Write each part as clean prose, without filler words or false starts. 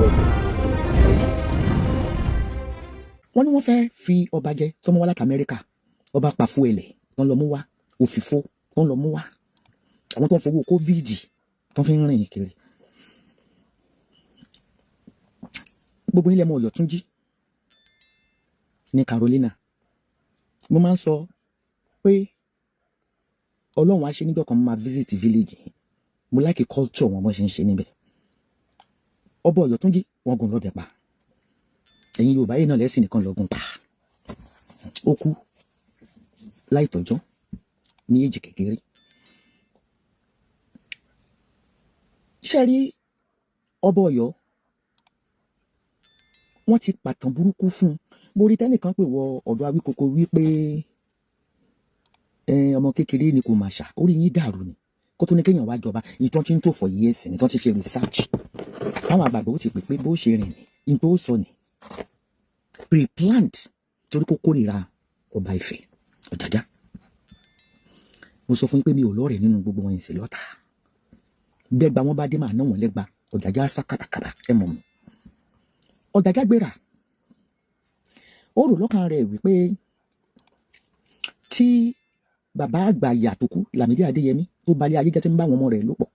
Welcome. Wọ́n ní wọ́n fẹ́ fi ọba jẹ tọmọ wá láti Amẹ́ríkà, ọba pàfó ẹlẹ̀ tó ń lọ mú wá, òfìfo tó ń lọ mú wá, àwọn tó ń fowó COVID tó ń fi ń rìn kiri. Gbogbo ilẹ̀ mọ Ọ̀yọ́túnjí ní Carolina. Mo máa ń sọ pé Ọlọ́run á ṣe níjọ́ kan, mo máa visit village yìí. Mo like culture wọn, bọ́n ṣe ń ṣe níbẹ̀. Ọba Ọ̀yọ́túnjí, wọ́n gún lọ́bẹ̀ pa. Ẹ̀yin Yorùbá yìí náà lẹ́sìn nìkan lọ́gùn pa. Ó kú láìtọ́jọ́ ní èjì kékeré. Ṣé rí ọba Ọ̀yọ́, wọ́n ti pàtàn burúkú fún un. Mo rí tẹ́nìkan pè wọ ọ̀dọ̀ Awíkoko wípé ọmọ kékeré ni kò mà ṣà, orí yín dàrú ni. Kó tó ní kéèyàn wá jọba, ìtàn tí ń tò for years ni tán ti ṣe research. Táwọn àgbàgbọ́ ó ti pè pé bó ṣe rìn ní ní tó sọ ní pre-planned, torí kó kórìíra ọba Ifẹ̀ Ọ̀jájá. Mo sọ fún yín pé mi ò lọ́rẹ̀ẹ́ nínú gbogbo wọn, ìsìn lọ́tà. Bẹ́ẹ̀ gba wọn bá dé, màá ná wọn lẹ́gba. Ọ̀jájá sá kàbàkàbà, ẹ mọ̀ mi. Ọ̀jájá gbéra, ó rò lọ́kàn rẹ̀ wípé tí bàbá àgbà ìyá tó kú, Lámídì Adéyẹmí, tó balẹ̀ ayé jẹ́, tí ń bá àwọn ọmọ rẹ̀ lò pọ̀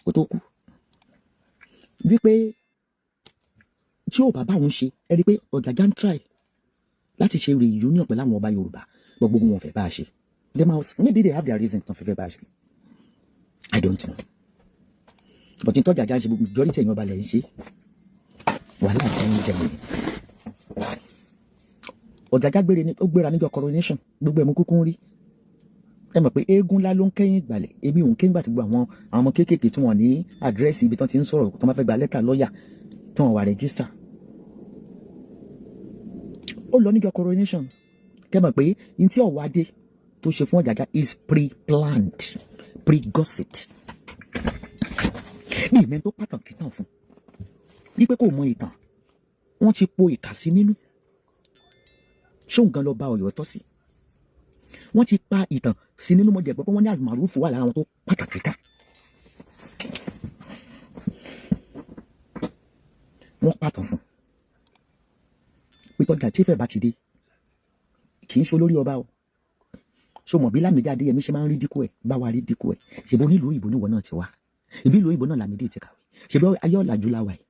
kó tó kú, wípé tí ò bàbá òun ṣe, ẹ rí i pé Ọ̀jájá ń try láti ṣe reunion pẹ̀lú àwọn ọba Yorùbá, gbogbo wọn fẹ́ bá a ṣe. They must, maybe they have their reason tó fi fẹ́ bá a ṣe, I don't know, but ní tọ́jà ṣe, majority ẹ̀yin ọba lẹ̀ ń ṣe wàhálà tí ń jẹun. Ọ̀jájá gbére, ó gbéra níjọ́ coronation. Gbogbo ẹ̀mú kúkú ń rí, ẹ mọ̀ pé eégún ńlá ló ń kẹ́yìn ìgbàlẹ̀. Èmi ò ń kéńgbà tí gbogbo àwọn ọmọ kéékèèké tí wọ́n ní àdírẹ́sì ibi tí wọ́n ti ń sọ̀rọ̀, tí wọ́n bá fẹ́ gba lẹ́tà lọ́ọ̀yà, tí wọ́n wà register. Ó lọ níjọ́ coronation. Kẹ́ mọ̀ pé ní tí Ọ̀wádé tó ṣe fún Ọ̀jájá is pre-planned, pre-gossip. Ní ìmẹ́ tó pàtàkì tàn fún wípé kò mọ ìtàn, wọ́n ti po ìkà sí nínú. Ṣóun gan lọ bá Ọ̀yọ́ tọ́ sí? Wọ́n ti pa ìtàn sí nínú. Mọ̀jẹ̀ gbọ́ pé wọ́n ní àlùmọ̀rúfù wà lára àwọn tó pàtàkì tà. Wọ́n pàtàn fún pé tọ́jà tí ìfẹ́ bá ti dé, kì í ṣe olórí ọba o. Ṣó mọ̀ bí Lámídì Adéyẹmí ṣe máa ń rí dínkù ẹ̀, bá wa rí dínkù ẹ̀? Ṣèbó nílùú òyìnbó níwọ̀ náà ti wá, ìbí ìlú òyìnbó náà Lámídì ti kàwé. Ṣèbí ayé ọ̀làjú la wà yìí?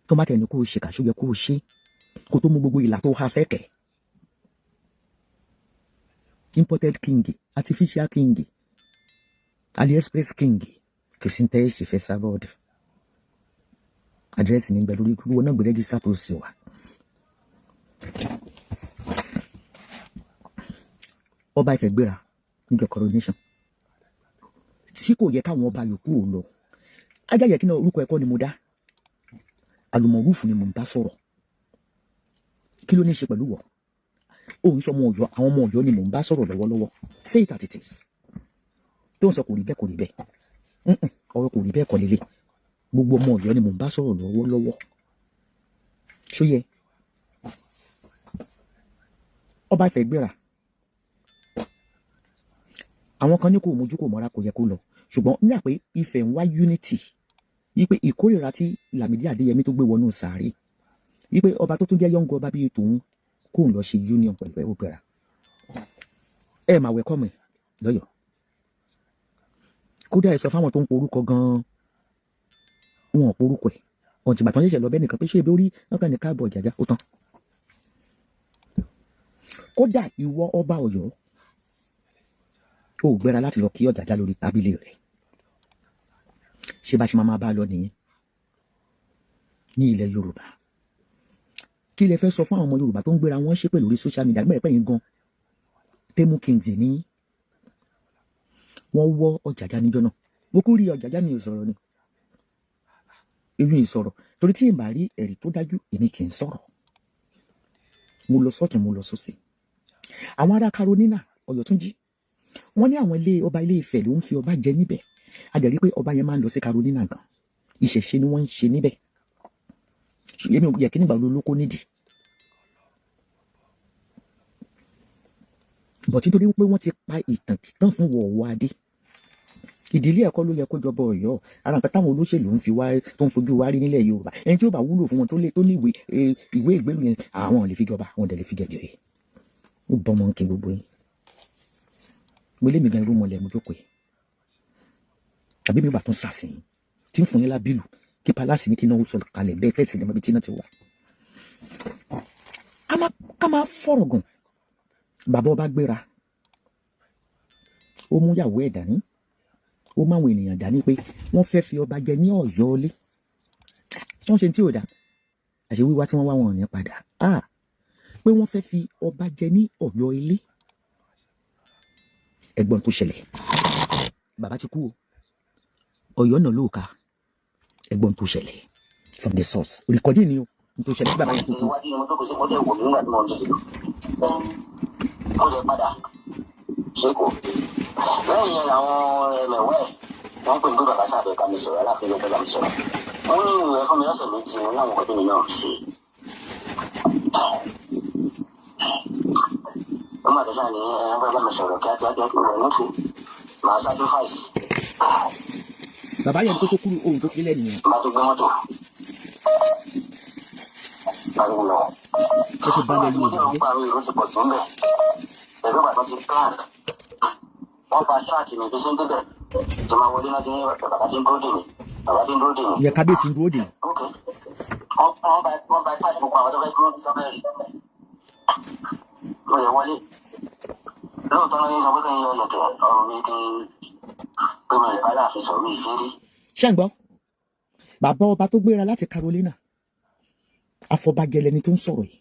Tó bá tẹ̀ ní kó o ṣe kàṣó yẹ kó o ṣe kó tó mú gbogbo ìlà tó há sẹ́kẹ̀. Imported king, artificial king, AliExpress king, kò sí tẹ́ ẹ̀sì fẹ́ sábọ́ọ̀dù àdírẹ́sì ní gbẹ̀lórí wọn náà gbé register tó sì wà. Ọba Ifẹ̀ gbéra níjọ́ coronation tí kò yẹ káwọn ọba yòókù ò lọ. Ajáyẹ kí náà orúkọ ẹ̀kọ́ ni mo dá, àlùmọ̀rúfù ni mò ń bá sọ̀rọ̀. Kí ló ní í ṣe pẹ̀lú wọ̀ òun sọ ọmọ Ọ̀yọ́? Àwọn ọmọ Ọ̀yọ́ ni mò ń bá sọ̀rọ̀ lọ́wọ́lọ́wọ́. Say it as it is. Tó ń sọ kò rí bẹ́ẹ̀, kò rí bẹ́ẹ̀, ọ̀rọ̀ kò rí bẹ́ẹ̀ kọ́ lélẹ̀. Gbogbo ọmọ Ọ̀yọ́ ni mò ń bá sọ̀rọ̀ lọ́wọ́lọ́wọ́. Ṣó yẹ ọba Ifẹ̀ gbéra? Àwọn kan ní kò mójú kò mọ́ra, kò yẹ kó lọ, ṣùgbọ́n ní àpé Ifẹ̀ ń wá unity, wípé ìkórìíra tí Lámídì Adéyẹmí tó gbé wọnú sàárè, wípé ọba tó tún jẹ́ yọ̀ǹgọ̀ ọba bíi tòun, kóun lọ ṣe union pẹ̀lú ẹ̀, ó gbéra. Ẹ máa wẹ̀kọ́ mi lọ́yọ̀ọ́. Kódà ẹ sọ fáwọn tó ń porúkọ gan-an, wọn ò porúkọ ẹ̀ ọ̀n tìgbà tán ṣẹ̀ṣẹ̀ lọ bẹ́ẹ̀ nìkan pé ṣé ebi orí wọn kàn ní káàbọ̀ Ọ̀jájá, ó tán. Kódà ìwọ ọba Ọ̀yọ́, ó gbéra láti lọ kí Ọ̀jájá lórí tábìlì rẹ̀. Ṣé bá ṣe máa bá a lọ nìyẹn ní ilẹ̀ Yorùbá? Kí lẹ fẹ́ sọ fún àwọn ọmọ Yorùbá tó ń gbéra wọn ṣépè lórí social media? Gbẹ́rẹ́ pẹ́yìn gan Temu Kings ní wọ́n wọ́ Ọ̀jájá níjọ́ náà. Mo kú rí Ọ̀jájá, mi ò sọ̀rọ̀ ni, èmi ì sọ̀rọ̀ torí tí ìbá rí ẹ̀rí tó dájú, èmi kì í sọ̀rọ̀. Mo lọ sọ́tún, mo lọ sósì. Àwọn ará Carolina, Ọ̀yọ́túnjí, wọ́n ní àwọn ilé ọba ilé Ifẹ̀ ló ń fi ọba jẹ níbẹ̀. A dẹ̀ rí pé ọba yẹn máa ń lọ sí Carolina gan. Ìṣẹ̀ṣe ni wọ́n ń ṣe níbẹ̀. Èmi ò yẹ kí nígbà olólókó nídìí bọ̀, títorí pé wọ́n ti pa ìtàn kìtàn fún wọ̀ọ̀wọ́ adé. Ìdílé ẹ̀kọ́ ló yẹ kó jọba Ọ̀yọ́. Ara nǹkan táwọn olóṣèlú ń fi wá tó ń fojú wá rí nílẹ̀ Yorùbá, ẹni tí ó bá wúlò fún wọn tó lé tó ní ìwé ìwé ìgbélú yẹn, àwọn ò lè fi jọba, àwọn ò dẹ̀ lè fi jẹjẹ yìí. Ó bọ́ ọmọ nkè gbogbo yín. Mo lé mi gan irú mọ̀lẹ́ mo jókòó yìí, tàbí mi ò bá tún sàsìn tí ń fún yín lábìlù kí palace ní kí náà ó sọ kalẹ̀ bẹ́ẹ̀ tẹ̀sí ní ọmọ ibi tí náà ti wà. Ká máa fọ̀rọ̀ gùn. Bàbá ọba gbéra, ó mú ìyàwó ẹ̀ dání, ó máwọn ènìyàn dání pé wọ́n fẹ́ fi ọba jẹ ní Ọ̀yọ́ ilé. Tí wọ́n ṣe tí ò dá àṣẹ wíwá tí wọ́n wá, wọn ò ní padà, pé wọ́n fẹ́ fi ọba jẹ ní Ọ̀yọ́ ilé. Ẹ̀gbọ́n tó ṣẹlẹ̀, bàbá ti kú o, Ọ̀yọ́ náà lóòka. Ẹ̀gbọ́n tó ṣẹlẹ̀ from the source, recording ni o, n tó ṣẹlẹ̀ bàbá yẹn tó kú. Iwájú ni mo jókòó sí, mo dẹ̀ wò mí nígbà tí mo ń dìde. Mo dẹ̀ padà ṣéko. Lẹ́yìn yẹn, àwọn ẹ̀mẹ̀wẹ́ wọ́n pè mí pé bàbá sábẹ̀ bá mi sọ̀rọ̀, Aláàfin ló fẹ́ bá mi sọ̀rọ̀. Wọ́n ní ìwé fún mi lọ́sẹ̀ 2, mo láwọn nǹkan tí mi náà ṣe. Wọ́n máa tẹ̀sán ní ẹ̀rọ fẹ́ bá mi sọ̀rọ̀ kíákíá kí wọ́n ní fún màá sacrifice. Bàbá yẹn tó kúrú, ohun tó fi lẹ́nu yẹn. Bá tó gbé mọ́tò. Bá tó lọ. Ó ti balẹ̀ Yorùbá jẹ́. Àwọn èrò ti pọ̀ tó ń bẹ̀. Pẹ̀lú ìgbà tó ti plan. Wọ́n fa ṣáàtì mi bí ṣe ń débẹ̀. Tí máa wọlé náà ti ní bàbá tí ń dúró dè mí. Bàbá tí ń dúró dè mí. Ìyẹn kábíyèsí ń dúró dè. Ok. Wọ́n bá pàṣẹ gbogbo àwọn tó fẹ́ dúró sọ́fẹ́ rí. Mo lè wọlé. Lóòótọ́ náà ní sọ pé kí n yọ ìlẹ̀kẹ̀ ọrùn mi, kí n pé mo lè bá láàfin sọ̀rọ̀ mi ṣe rí. Ṣé ń gbọ́? Bàbá ọba tó gbéra láti Carolina, afọbajẹ lẹni tó ń sọ̀rọ̀ yìí,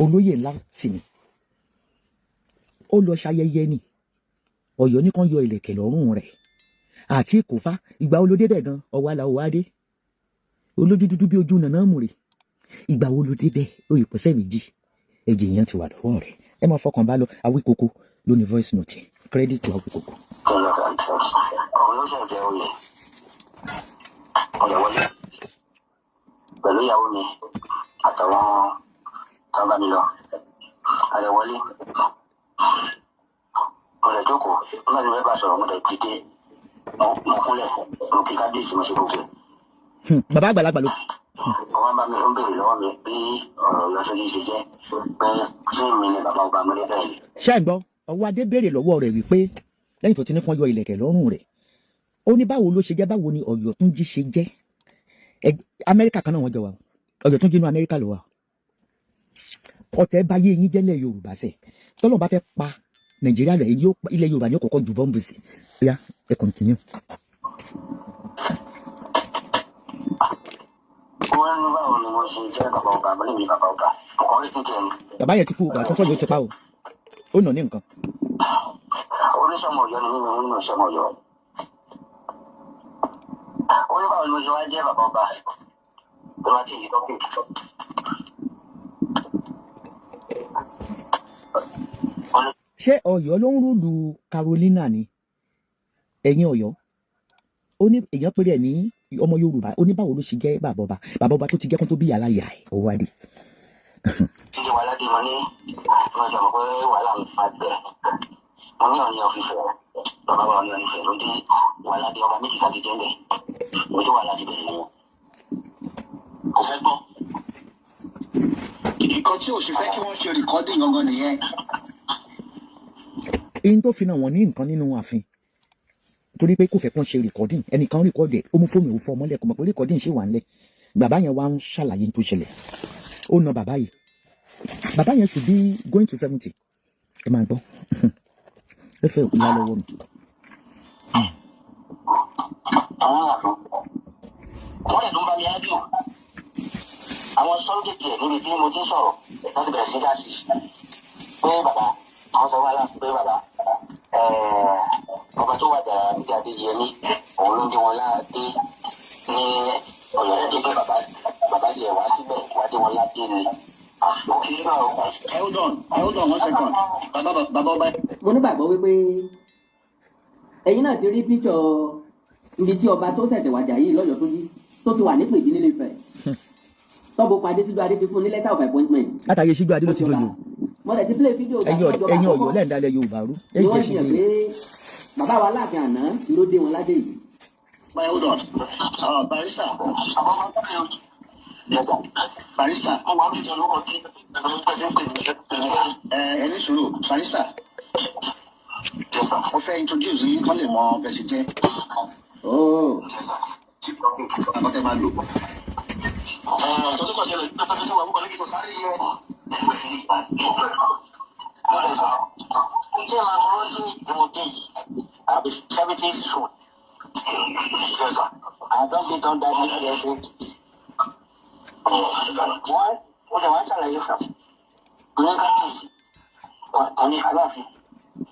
olóyè ńlá sì ni. Ó lọ ṣayẹyẹ ni Ọ̀yọ́ ní kàn yọ ìlẹ̀kẹ̀ lọ́rùn rẹ̀ àti ìkófá. Ìgbà wo ló débẹ̀ gan? Ọwọ́ aláwọ̀ wá dé, olójú dúdú bí ojú nàná múre. Ìgbà wo ló débẹ̀? Ó yìí pọ̀sẹ̀ 2, ẹ̀jẹ̀ yẹn ti wà lọ́wọ́ rẹ̀. Ẹ máa fọkàn bá lọ. Awíkoko ló ní voice note, credit to Awíkoko. Kí n lọ kàn ọ̀hún ló ṣẹ̀ jẹ́ oyè. Mo lè wọlé pẹ̀lú ìyàwó mi àtàwọn tó ń bá mi lọ. A lè wọlé. Mo lè jókòó. Nígbà tí mo fẹ́ bá sọ̀rọ̀, mo lè dìde. Mo kúnlẹ̀. Mo kí kábíyèsí, mo ṣe gbogbo ẹ̀. Bàbá àgbàlagbà ló. Wọ́n bá mi ń béèrè lọ́wọ́ mi bí ọ̀rọ̀ Ọ̀yọ́túnjí ṣe jẹ́, pé ṣé mi ni bàbá ọba mi bẹ́ẹ̀ ni. Ṣé ń gbọ́? Ọwọ́ adé béèrè lọ́wọ́ rẹ̀ wípé lẹ́yìn tó ti ní kán yọ ìlẹ̀kẹ̀ lọ́rùn rẹ̀, ó ní báwo ló ṣe jẹ́, báwo ni Ọ̀yọ́túnjí ṣe jẹ́? Amẹ́ríkà kan náà wọ́n jọ wà o. Ọ̀yọ́túnjí inú Amẹ́ríkà ló wà. Ọ̀tẹ̀ bá yé yín jẹ́lẹ̀ Yorùbá sẹ̀, tọ́lọ́ bá fẹ́ pa Nàìjíríà rẹ̀, ilẹ̀ Yorùbá ní kọ́kọ́ ju bọ́ǹbù sí. Ó yá, ẹ continue. Wọ́n ní báwo ni mo ṣe jẹ́ bàbá ọba, mo ní mi bàbá ọba. Mo kàn rí títẹ̀ ni. Bàbá yẹn ti kú, bàbá tó sọ̀rọ̀ yóò ti pa o, ó nà ní nǹkan. Oníṣọ́mọ Ọ̀yọ́ ni mímu nínú ìṣọ́mọ Ọ̀yọ́. Ó ní báwo ni mo ṣe wá jẹ́ bàbá ọba tó bá ti yí topic. Ó ní Ṣé Ọ̀yọ́ ló ń rule Carolina ni? Ẹ̀yin Ọ̀yọ́, ó ní èèyàn péré ẹ̀ ní ọmọ Yorùbá. Ó ní báwo ló ṣe jẹ́ bàbá ọba, bàbá ọba tó ti jẹ́ kó tó bí yàrá yà ẹ̀ ó wá dé. Ṣíṣe wàhálà dé, mo ní mo ṣe mọ̀ pé wàhálà ń fa bẹ́ẹ̀. Mo ní Ọọ̀ni of Ifẹ̀, bàbá wa Ọọ̀ni of Ifẹ̀ ló dé wàhálà dé, ọba méjì láti jẹ́ bẹ́ẹ̀. Mo tí wàhálà ti bẹ̀rẹ̀ nìyẹn. Kò fẹ́ gbọ́. Nǹkan tí ò sì fẹ́ kí wọ́n ṣe recording gangan nìyẹn. Eyín tó fi náà wọ́n ní nǹkan nínú ààfin torí pé kò fẹ́ kán ṣe recording. Ẹnìkan record ẹ̀, ó mú fóònù, ó fọ́ mọ́lẹ̀, kò mọ̀ pé recording ṣì wà ńlẹ̀. Bàbá yẹn wá ń ṣàlàyé tó ṣẹlẹ̀. Ó na bàbá yìí. Bàbá yẹn should be going to 70. Ẹ máa gbọ́, ẹ fẹ́ òkú lọ́wọ́ mi. Àwọn àfin. Wọ́n lè tún bá mi ájú. Àwọn sọ́rọ́gẹ̀tì ẹ̀ níbi tí mo ti ń sọ̀rọ̀ wọ́n ti bẹ̀rẹ̀ sí dá sí. Pé bàbá, àwọn sọ wá láti pé bàbá ọba tó wàjà níbi Adéyẹmí, òun ló ń dé wọn ládé ní Ọ̀yọ́ lẹ́dí, pé bàbá tiẹ̀ wá síbẹ̀ wá dé wọn ládé ni. Hold on, hold on one second. Bàbá bàbá ọba. Mo nígbàgbọ́ wípé ẹ̀yin náà ti rí píṣọ̀ ibi tí ọba tó ṣẹ̀ṣẹ̀ wàjà yìí lọ́yọ̀ọ́ tó yí tó ti wà ní pèbí nílé Ifẹ̀ tọ́bù padé síjú adé ti fún ní letter of appointment. Látàyè síjú adé ló ti joyè o. Mo dẹ̀ ti play fídíò ẹ̀yin Ọ̀yọ́ lẹ́ǹdálẹ̀ Yorùbá rú. Ni wọ́n ẹ jẹ́ jiyàn síjú pé Bàbá wa Aláàfin àná ló dé wọn ládé yìí. Báyọ̀, hold on. Barrister. Barrister. Ẹ ní sùúrù, barrister. Mo fẹ́ introduce yín kán lè mọ bẹ́ẹ̀ ṣe jẹ́. Oh. Àbọ̀tẹ́ máa lò. I'll be 70 soon. Yes, sir. I don't get on that yet. Wọ́n ó lè wá ṣàlàyé fún un. Ní kábíyèsí, wọ́n ní Aláàfin.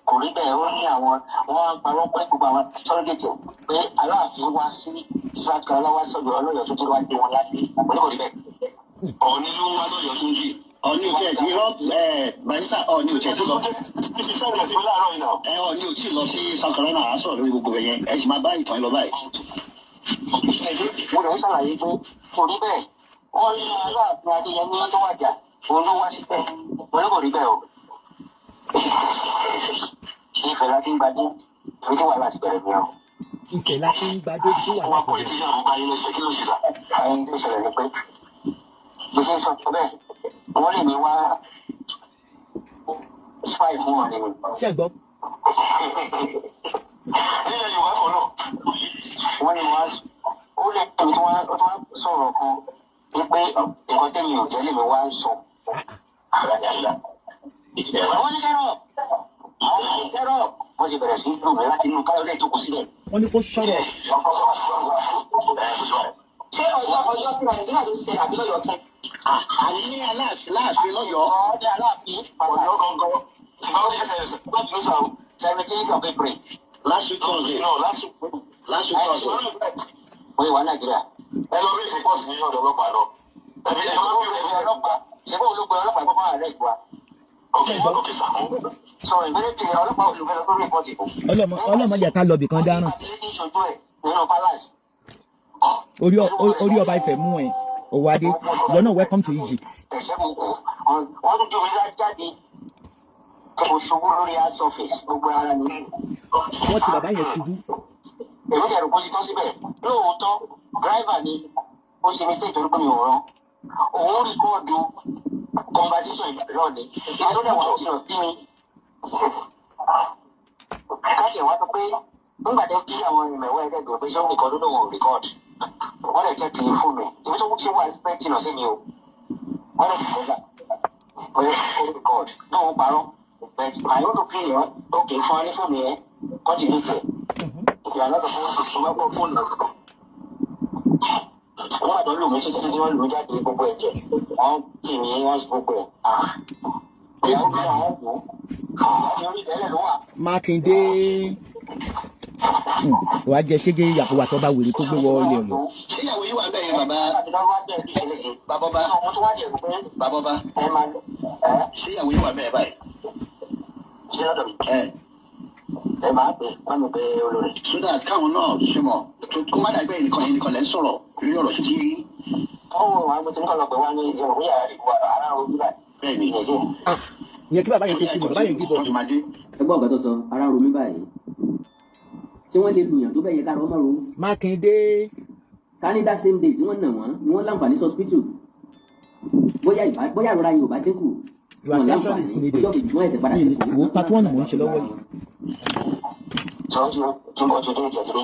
Kò rí bẹ́ẹ̀, ó ní àwọn wọ́n ń parọ́ pé gbogbo àwọn surrogate pé Aláàfin wá sí South Carolina, wá sọ̀dọ̀ ọlọ́yọ̀ tó ti wá dé wọn láti. Ó ní kò rí bẹ́ẹ̀. Ọ̀ọ́ni ló ń wá sọ̀yọ̀ tó ń jì. Ọ̀ọ́ni ò tiẹ̀ irọ́ ẹ̀, barrister, Ọ̀ọ́ni ò tiẹ̀ tí lọ. Ẹ Ọ̀ọ́ni ò tí lọ sí South Carolina, à á sọ̀rọ̀ lórí gbogbo ẹ̀yẹn. Ẹ sì máa bá ìtàn yín lọ báyìí. Mo lè ṣàlàyé pé kò rí bẹ́ẹ̀. Wọ́n ní Aláàfin Adéyẹmí tó wàjà, òun ló wá síbẹ̀. Mo ní kò rí bẹ́ẹ̀ o. Ìfẹ́ láti ń gbadé ibi tí wàhálà ti bẹ̀rẹ̀ nìyẹn o. Ìfẹ́ láti ń gbadé tí wà láti bẹ̀rẹ̀. Àwọn tó ṣẹlẹ̀ ni pé bí ṣe ń sọ bẹ́ẹ̀, wọ́n lè ní wá spy fún wọn nínú. Ṣé ẹ gbọ́? Nílẹ̀ Yorùbá kan náà, wọ́n ní wọ́n ó lè tẹ̀mí tí wọ́n tó wá sọ̀rọ̀ kan wípé nǹkan tẹ̀mí ò jẹ́ lèmi wá ń sọ. Wọ́n ní kẹ́rọ̀, àwọn ní kẹ́rọ̀, wọ́n sì bẹ̀rẹ̀ sí í lù mí láti inú káyọ̀lẹ̀ tó kù sílẹ̀. Wọ́n ní kó sọ̀rọ̀. Ṣé ọjọ́ tí Nàìjíríà ló ṣe àbí lọ́yọ̀ọ́ tún? Àní ní Aláàfin, láàfin lọ́yọ̀ọ́. Ọ̀ọ́dẹ Aláàfin Ọ̀yọ́ gangan. Ìgbà wo ṣe ṣe 17th of April. Last week Thursday. No, last week. Last week Thursday. Wọ́n yìí wá Nàìjíríà. Ẹ lọ rí ìfipọ́sì ní ọ̀dọ̀ ọlọ́pàá lọ. Ẹbí ẹ lọ rí Olóògbé ọlọ́pàá, ṣé bó olóògbé ọlọ́pàá kọ́kọ́ arrest wa? Okay, sir. So ìbéèrè ọlọ́pàá olùfẹ́ lọ sórí report ìbò. Ọlọ́mọ ọlọ́mọ jẹ́ ká lọ bìkan dáràn. Ìṣojú ẹ̀ nínú palace. Orí ọba Ifẹ̀ mú ẹ Owóadé, ìwọ náà, welcome to Egypt. Ẹ̀ṣẹ́ mo kù, wọ́n tún jù mí jáde tí mo ṣubú lórí hard surface, gbogbo ara mi. Wọ́n ti bàbá yẹn ṣubú. Èmi jẹ́ ìrùkú ti tán síbẹ̀. Lóòótọ́, driver ni ó ṣe mistake torí pé mi ò rán. Òun record conversation náà ni. Ìyá ló dẹ̀ wá jìnnà sí mi. Káṣẹ̀ wá sọ pé nígbà tó kí àwọn ìmẹ̀wá ẹ̀ẹ́dẹ́gbẹ̀rún pé ṣé ó record, ó lóun ò record. Wọ́n lè jẹ́ kiri fóònù ẹ̀. Ibi tó ṣe wà pẹ́ jìnnà sí mi o. Wọ́n lè sọ pé ó record. Náà ó parọ́. But my own opinion, okay, fún wa ní fóònù yẹn, kọ́ ti dé tiẹ̀. Ìyá lọ́sọ̀ fún ọgbọ́n fóònù náà. Wọ́n àdó lù mí títí tí wọ́n lù mí jáde, gbogbo ẹ̀jẹ̀. Wọ́n kì mí, wọ́n ṣe gbogbo ẹ̀. Ìyàwó mi àwọn wò ó. Ní orí ìbẹ́lẹ̀ ló wà. Mákindé, wàá jẹ ṣége yàtọ̀ wà tó bá wèrè tó gbé wọ ilé Ọ̀yọ́. Ṣé ìyàwó yìí wà bẹ́ẹ̀ yẹn, bàbá? Bàbá ọba. Mo tún wá jẹ̀ pé Bàbá ọba. ẹ máa ẹ Ṣé ìyàwó yìí wà bẹ́ẹ̀ báyìí? Ṣé lọ́dọ̀ mi? Ẹ. Ẹ máa pè wọ́n mi pé olórí. So that káwọn náà ṣe mọ̀ kó má dàgbẹ́ ẹnìkan ẹnìkan lẹ́ ń sọ̀rọ̀ lórí ọ̀rọ̀ tó ti yé yín. Wọ́n wò wọ́n, mo ti ní kọ́ lọ pé wọ́n ní ìṣòro bóyá ìwà ara ojú báyìí. Bẹ́ẹ̀ ni. Ìyẹn kí bàbá yẹn tó kú ni bàbá yẹn give up. Wọ́n ti máa dé. Ẹ gbọ́ ọ̀gá tó sọ, ara ń ro mí báyìí. Ṣé wọ́n lè lùyàn tó bẹ́ẹ̀ yẹ kára ọmọ ro? Mákindé. Ká ní that same day tí wọ́n nà wọ́n ni wọ́n láǹfààní hospital, bóyá ìbá bóyá ìrora yìí ò bá dínkù. Your attention is needed. Ọjọ́ kejì wọ́n ẹ̀sẹ̀ padà Mi sí wo part one mò ń ṣe lọ́wọ́ yìí. Sọ tí tí mo ti dé ìjẹ́tìrí.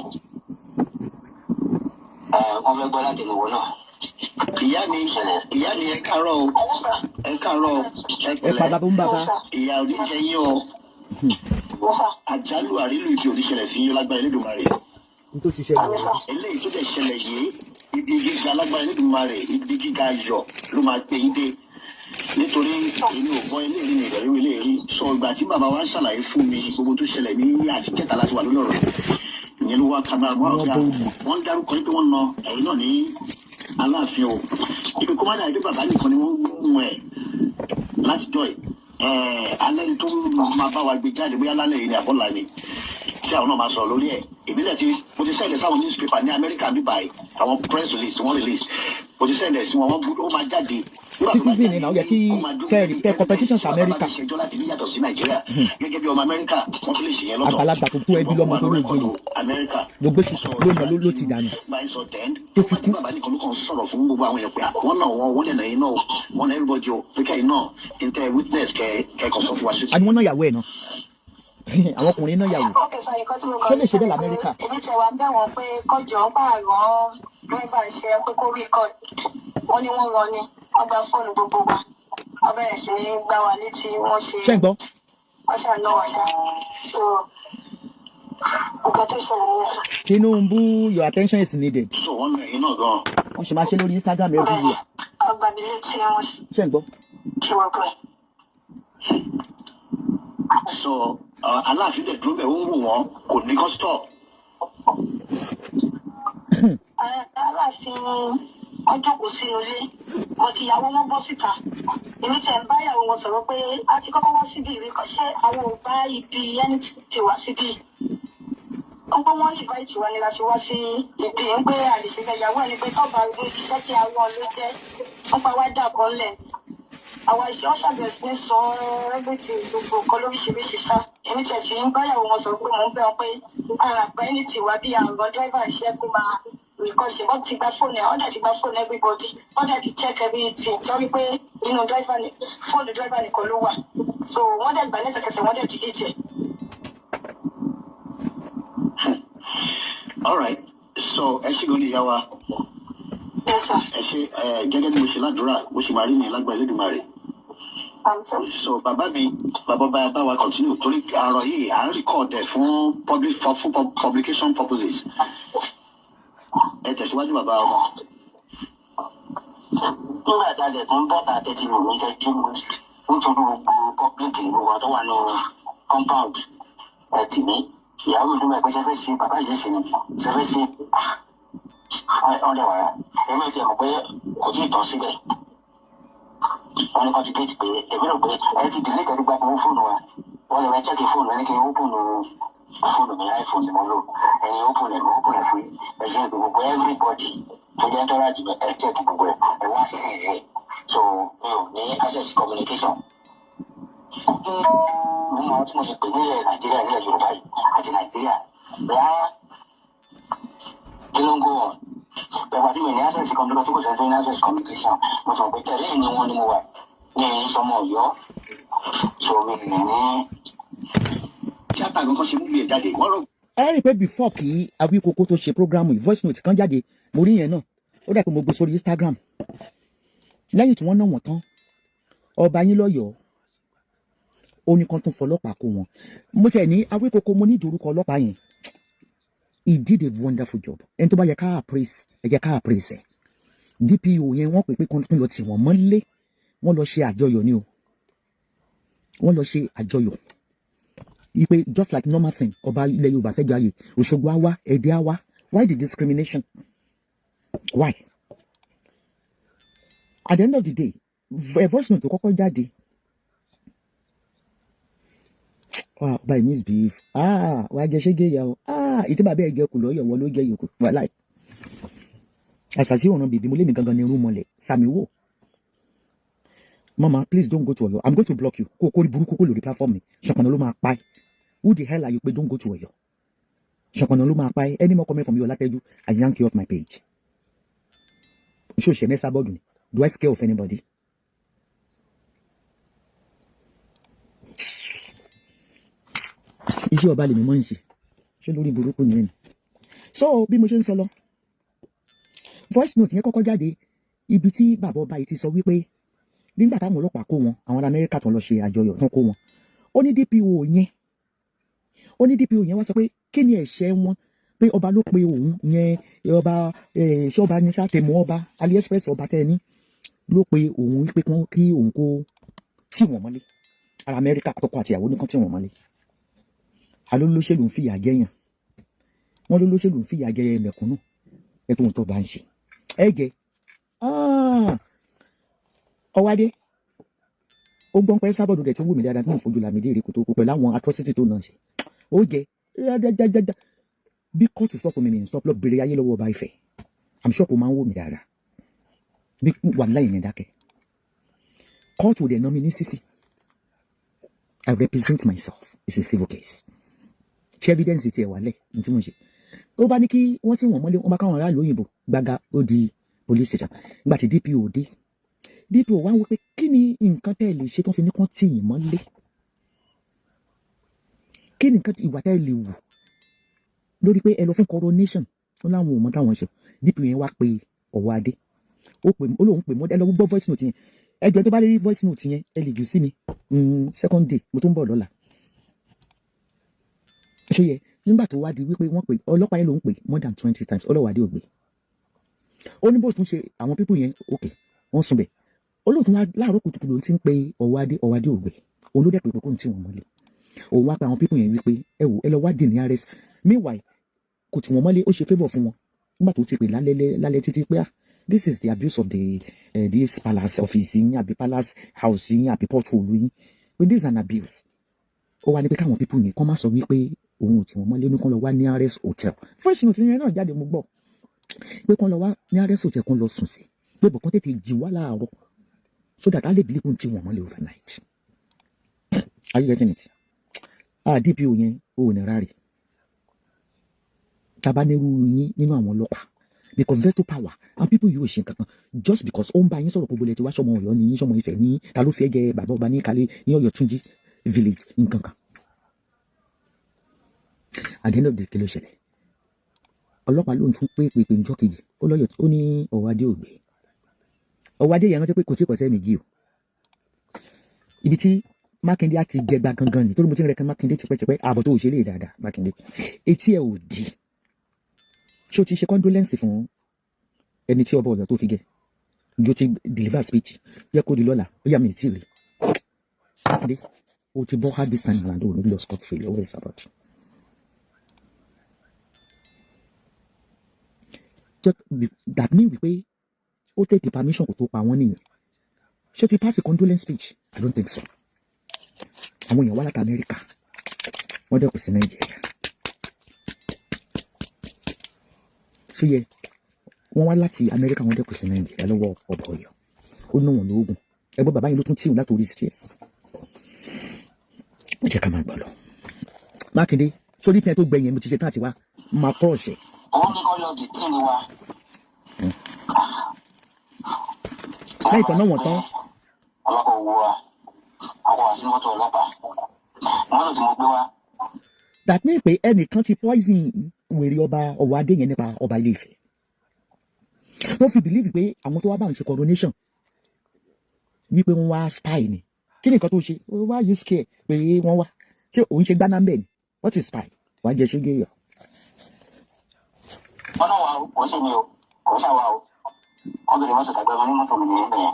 Ẹ wọ́n fẹ́ gbọ́ láti ìwọ náà. Ìyá mi, ìyá mi, ẹ káàárọ̀ o, ẹ káàárọ̀ o, ẹ Ẹ pa pẹ̀lẹ́. bàbá ń bàbá. Ìyá ò ní jẹ yín o, àjálù àrílù ibi ò ní ṣẹlẹ̀ sí yín lágbára Elédùmarè. N tó ti ṣẹlẹ̀ rẹ̀. Eléyìí tó dẹ̀ ṣẹlẹ̀ yìí, ibi gíga lágbára Elédùmarè, ibi gíga ayọ̀ ló máa gbé yín dé, nítorí èmi ò gbọ́ eléyìí ní ìbẹ̀rù eléyìí sọ. Ìgbà tí bàbá wa ń ṣàlàyé fún mi gbogbo tó ṣẹlẹ̀ ní àti kẹta láti wà lórí ọ̀rọ̀ ìyẹn ló wá kábàá mọ́ Wọ́n ọ̀gá bó lù. Wọ́n ń dárúkọ yín pé wọ́n na ẹ̀yin náà ní Aláàfin o, ibi kó má dàbí pé bàbá nìkan ni wọ́n ń gún ẹ̀ láti jọ ẹ̀ alẹ́ ni tó máa bá wa gbé jáde, bóyá lálẹ́ yìí ni àbọ̀là ni tí àwọn náà máa sọ̀rọ̀ lórí ẹ̀. Ìbílẹ̀ tí mo ti send sáwọn newspaper ní Amẹ́ríkà bí báyìí, àwọn press release wọ́n release. Mo ti send ẹ̀ sí wọn, wọ́n ó máa jáde. Nígbà tó bá Citizen ni jáde, náà, ó yẹ kí ó máa dúró kẹ́ gẹ́gẹ́ bí kẹ́ competition evidence. sí Amẹ́ríkà. Tí bàbá bá ti ṣẹjọ́ láti bí yàtọ̀ sí Nàìjíríà, gẹ́gẹ́ bí ọmọ Amẹ́ríkà, wọ́n tún lè ṣe yẹn lọ́tọ̀. Àgbàlagbà tó tó ẹbí lọ́mọ tó lóòjó yìí Amẹ́ríkà ló gbé ṣùkú ló nà ló ti dànù báyìí sọ tẹ́ń tó fi kú. Bàbá nìkan ló kàn sọ̀rọ̀ fún gbogbo àwọn èèyàn pé wọ́n náà wọ́n lè nà yín náà, wọ́n náà everybody o, pé kẹ́yìn náà n tẹ́ witness kẹ́ kàn sọ fún wa sí. Àni wọ́n náà yàwó ẹ̀ náà, àwọn ọkùnrin náà yàwó. Ok sir, nǹkan tí mo kàn Ṣé lè ṣe bẹ́ẹ̀ l'Amẹ́ríkà? Èmi tẹ̀ wá bẹ̀ wọ́n pé kọjọ ń bá rán driver ṣe pé kó record. Wọ́n ní wọ́n rán ni, wọ́n gba fóònù gbogbo wa, wọ́n bẹ̀rẹ̀ sí ní gbá wa létí, wọ́n ṣe Ṣé ń gbọ́? Wọ́n ṣàná wọ́n ṣá. So nǹkan tó ṣẹlẹ̀ nìyẹn. Tinubu, your attention is needed. So wọ́n nà yín náà gan. Wọ́n ṣe máa ṣe lórí Instagram everywhere. Wọ́n gbá mi létí, wọ́n Ṣé ń gbọ́? ṣe wọ́n pẹ́. So Aláàfin dẹ̀ dúró bẹ̀, ó ń wò wọ́n, kò ní kó stop. Aláàfin, wọ́n jókòó sínú ilé, wọ́n ti ìyàwó wọn bọ́ síta. Èmi tẹ̀ ń bá ìyàwó wọn sọ̀rọ̀ pé a ti kọ́kọ́ wá síbí ìwé kan, ṣé àwọn ò bá ibi ẹni tí wá síbí ń pé wọ́n invite wa ni la fi wá sí ibi, ń pé àlèṣe ìyàwó ẹni pé tọ́ba iṣẹ́ tí a rán ló jẹ́ ń pa wá dà kan lẹ̀ àwa iṣẹ́. Wọ́n ṣàbẹ̀wò sí ní sọ everything, gbogbo nǹkan lóríṣiríṣi sá. Èmi tẹ̀ sí ń báyàwó wọn sọ̀rọ̀ pé mò ń bẹ̀ wọn pé àgbà ẹni tí wá bí àrùn driver iṣẹ́ kó máa record ṣe. Wọ́n ti gba fóònù ẹ̀, wọ́n dẹ̀ ti gba fóònù everybody, wọ́n dẹ̀ ti check everything, sọ́rí pé inú driver ni fóònù driver nìkan ló wà. So wọ́n dẹ̀ gbà lẹ́sẹ̀kẹsẹ̀, wọ́n dẹ̀ delete ẹ̀. All right, so ẹ ṣe gan ni, ìyá wa. Yes sir. Ẹ ṣe ẹ. Gẹ́gẹ́ bí mo ṣe ládùúrà, bó ṣe máa rí ní lágbára Elédùmarè. I'm sorry. So bàbá mi, bàbá bá bá wa continue, torí àrọ̀ yìí à ń record ẹ̀ fún public for fún publication purposes. Ẹ tẹ̀síwájú, bàbá wa. Nígbà tá a lè tún bọ́ta tẹ́tí lò ní tẹ́jú nítorí gbogbo public, gbogbo àwọn tó wà ní compound ẹ̀ tì mí, ìyàwó mi dúró pé ṣẹfẹ́ sí bàbá yìí ṣe ni ṣẹfẹ́ sí ọ̀dẹ̀ wàrà. Èmi ti mọ̀ pé kò tí ì tán síbẹ̀. Wọ́n ní kọ́ ti gate pé èmi rò pé ẹ ti delete, ẹ ti gba gbogbo fóònù wa. Wọ́n lè wá check fóònù ẹni kí n open fóònù mi, iPhone ni mo ń lò. Ẹni open ẹ̀, mo open ẹ̀ fún ẹ ṣe gbogbo everybody tó jẹ́ entourage mi, ẹ check gbogbo ẹ̀, ẹ wá sí ẹ̀. So mi ò ní access communication. Mo mọ àwọn tí mo lè pè nílẹ̀ Nàìjíríà, nílẹ̀ Yorùbá yìí àti Nàìjíríà rárá. Kí ló ń go on? Bẹ̀rẹ̀ àti mi ní access communication tí kò sẹ́ni tó ní access communication. Mo sọ pé tẹ̀lé ni wọ́n ní mo wà ní sọmọ Ọ̀yọ́, so mi ní Tíátà kankan ṣe movie ẹ̀ jáde, wọ́n rò Ẹ rí i pé before kí Awíkókó tó ṣe program yìí, voice note kan jáde, mo rí yẹn náà, ó dà pé mo gbé sórí Instagram. Lẹ́yìn tí wọ́n ná wọ́n tán, ọba yín lọ́yọ̀ọ́ ó ní kán tún fọlọ́pàá kó wọn. Mo tẹ̀ ní Awíkókó, mo ní ìdórúkọ ọlọ́pàá yẹn. He did a wonderful job. Ẹni tó bá yẹ ká praise, ẹ jẹ́ ká praise ẹ̀. DPO yẹn, wọ́n pè pé kán tún lọ tì wọ́n mọ́lé. Wọ́n lọ ṣe àjọyọ̀ ni o, wọ́n lọ ṣe àjọyọ̀ ipe just like normal thing. Ọba ilẹ̀ Yorùbá fẹ́ jayé, Òṣogbo á wá, Ẹdẹ á wá. Why the discrimination? Why? At the end of the day, voice note tó kọ́kọ́ jáde, ah, ọba yìí misbehave. Ah, wàá jẹ ṣégé ìyá o. Ah, ìtí bàbá ẹ jẹ kù lọ́yọ̀, wọ́n ló jẹ yòókù wàhálà àṣàṣì òràn bèbí mo lé mi gangan ní irú mọ́lẹ̀ sàmì wò. Mama, please don't go to Ọ̀yọ́. I'm going to block you. Kó o kórè burúkú kó lórí platform mi. Ṣọ̀pọ̀nà ló máa pa ẹ́. Who the hell are you pé don't go to Ọ̀yọ́? Ṣọ̀pọ̀nà ló máa pa ẹ́. Any more comment from you, Ọlátẹ́jú, I yank you off my page. Ṣé o ṣe mẹ́sà bọ́ọ̀dù ni? Do I scare of anybody? Iṣẹ́ ọba lèmi mọ́ ń ṣe. Ṣé lórí burúkú ni ẹni? So bí mo ṣe ń sọ lọ, voice note yẹn kọ́kọ́ jáde, ibi tí bàbá ọba yìí ti sọ wípé nígbà táwọn ọlọ́pàá kó wọn, àwọn ará Amẹ́ríkà tó ń lọ ṣe àjọyọ̀ tán kó wọn, ó ní DPO yẹn, ó ní DPO yẹn wá sọ pé kí ni ẹ̀ṣẹ̀ wọn, pé ọba ló pe òun yẹn, ọba ṣé ọba ní sátẹmú, ọba AliExpress, ọba tẹ́ ẹ ní ló pe òun wípé kí òun kó tì wọ́n mọ́lé. Ará Amẹ́ríkà, àtọkọ àtìyàwó nìkan tì wọ́n mọ́lé. Alólóṣèlú ń fìyà jẹyàn, wọ́n lólóṣèlú ń fìyà jẹ mẹ̀kúnnù. Ẹ tó ń tó bá ń ṣe ẹ jẹ ọwádé. Ó gbọ́n pẹ́ sábọ̀dù rẹ̀ tí ń wù mí dáadáa, tí mò ń fojú Lámìdí èrè kò tó kó pẹ̀lú àwọn atrocity tó náà ṣe. Ó jẹ dáadáa bí kóòtù stop mi, mi stop. Lọ bèrè ayé lọ́wọ́ ọba Ifẹ̀. I'm sure kò máa ń wù mí dáadáa. Bí wàláhì ní dákẹ́, kóòtù dẹ̀ ná mi ní sísì. I represent myself. It's a civil case. Tí evidence tiẹ̀ wà lẹ̀ ní tí mo ṣe, ó bá ní kí wọ́n tí wọ́n mọ́lé, wọ́n bá káwọn aráàlú òyìnbó gbága, ó di police station. Nígbà tí DPO dé, DPO wá ń wí pé kí ni nǹkan tẹ́ ẹ lè ṣe tó fi ní kán tì yín mọ́lé? Kí ni nǹkan ìwà tẹ́ ẹ lè wù lórí pé ẹ lọ fún coronation? Ó láwọn ò mọ táwọn ṣe. DPO yẹn wá pé Ọwọ́adé, ó pè, ó lóun pè mọ́. Ẹ lọ gbọ́ voice note yẹn. Ẹ jọ̀ọ́, tó bá rí voice note yẹn, ẹ lè jù sí mi. Second day, mo tún ń bọ̀ lọ́la. Ṣó yẹ nígbà tó wá di wípé wọ́n pè ọlọ́pàá yẹn, ló ń pè more than 20 times, Ọlọ́wádé ò gbé. Ó ní bó tún ṣe àwọn people yẹn, ok, wọ́n sùn bẹ̀. Olóòtú wa láàárọ̀ kùtùkùtù ló ti ń pe Ọwọ́adé, Ọwọ́adé ò gbé. Òun ló dẹ̀ pé kó ń tì wọ́n mọ́lẹ̀. Òun wá pe àwọn people yẹn wípé ẹ wò, ẹ lọ wá dì ní arrest. Meanwhile, kò tì wọ́n mọ́lé, ó ṣe favour fún wọn nígbà tó ti pè lálẹ́ lálẹ́ títí pé, ah, this is the abuse of the this palace office yín àbí palace house yín àbí porthole yín, pé this is an abuse. Ó wá ní pé káwọn people yẹn kọ́ má sọ wípé òun ò tì wọ́n mọ́lé, ó ní kán lọ wá nearest hotel. Voice note yẹn náà jáde, mo gbọ́ pé kán lọ wá nearest hotel, kán lọ sùn sí, pé bọ̀ kán tètè jí wá láàárọ̀ so that a lè believe tí wọ́n mọ́lé overnight. Are you getting it? Ah, DPO yẹn ò ní ráre tabanírú yín nínú àwọn ọlọ́pàá, because veto power and people yóò ṣe nǹkan kan just because ó ń bá yín sọ̀rọ̀. Gbogbo ilẹ̀ tí wá sọmọ Ọ̀yọ́ ní yín, sọmọ Ifẹ̀ ní, ta ló fẹ́ jẹ bàbá ọba ní kálí ní Ọ̀yọ́ Túnjí village, nǹkan kan. At the end of the day, kí ló ṣẹlẹ̀? Ọlọ́pàá ló ń tún pé pé njọ́ kejì, ó lọ́yọ̀, ó ní Ọ̀wádé ògbé. Ọ̀wádé yẹn rántí pé kò tí ì pọ̀sẹ́ méjì o. Ibi tí Mákindé á ti gẹgba gangan ni, torí mo ti ń rẹ̀kẹ́ Mákindé tipẹ́tipẹ́. Ààbọ̀ tó ò ṣe lè dáadáa, Mákindé, etí ẹ̀ ò di. Ṣé o ti ṣe condolence fún ẹni tí ọba Ọ̀yọ́ tó fi gẹ? Yóò ti deliver speech yẹ kó di lọ́la, ó yà mí tí rí. Mákindé, o ti bọ́ hard this time around, o ní lọ scot free lọ́wọ́ Esabod. That mean wípé ó take permission kò tó pa wọ́n nìyẹn. Ṣé o ti pass a condolence speech? I don't think so. Àwọn èèyàn wá láti Amẹ́ríkà, wọ́n dẹ̀ kù sí Nàìjíríà. Ṣé yẹ wọ́n wá láti Amẹ́ríkà, wọ́n dẹ̀ kù sí Nàìjíríà lọ́wọ́ ọba Ọ̀yọ́, ó ná wọn lóògùn. Ẹgbẹ́ bàbá yìí ló tún tíì láti orí stairs. Ó jẹ́ ká máa gbọ́ lọ. Mákindé, sórí pẹ́ tó gbẹ̀yìn, mo ti ṣe tán àti wá máa kọ́ ọ̀ṣẹ̀. Òun ní kọ́ lọ dìtì ni wa. Lẹ́yìn tán náà wọ̀n tán. Ọlọ́pàá owó wa, ọkọ̀ wá sí mọ́tò ọlọ́pàá, mọ́tò tí mo gbé wá. That mean pé ẹnìkan ti poison wèrè ọba Ọ̀wọ́adé yẹn nípa ọba Ilé Ifẹ̀, tó fi believe pé àwọn tó wá bá ń ṣe coronation wípé wọ́n wá spy ni. Kí ni nǹkan tó ṣe? Why you scared pé wọ́n wá? Ṣé òun ṣe gbaná mbẹ́ ni? What is spy? Wàá jẹ ṣúgẹ́ yọ. Wọ́n náà wà ó, kò sí mi o, kò sáwà o. Wọ́n bèrè mọ́tò tàgbẹ́ mo ní mọ́tò mi nìyẹn bẹ́ẹ̀.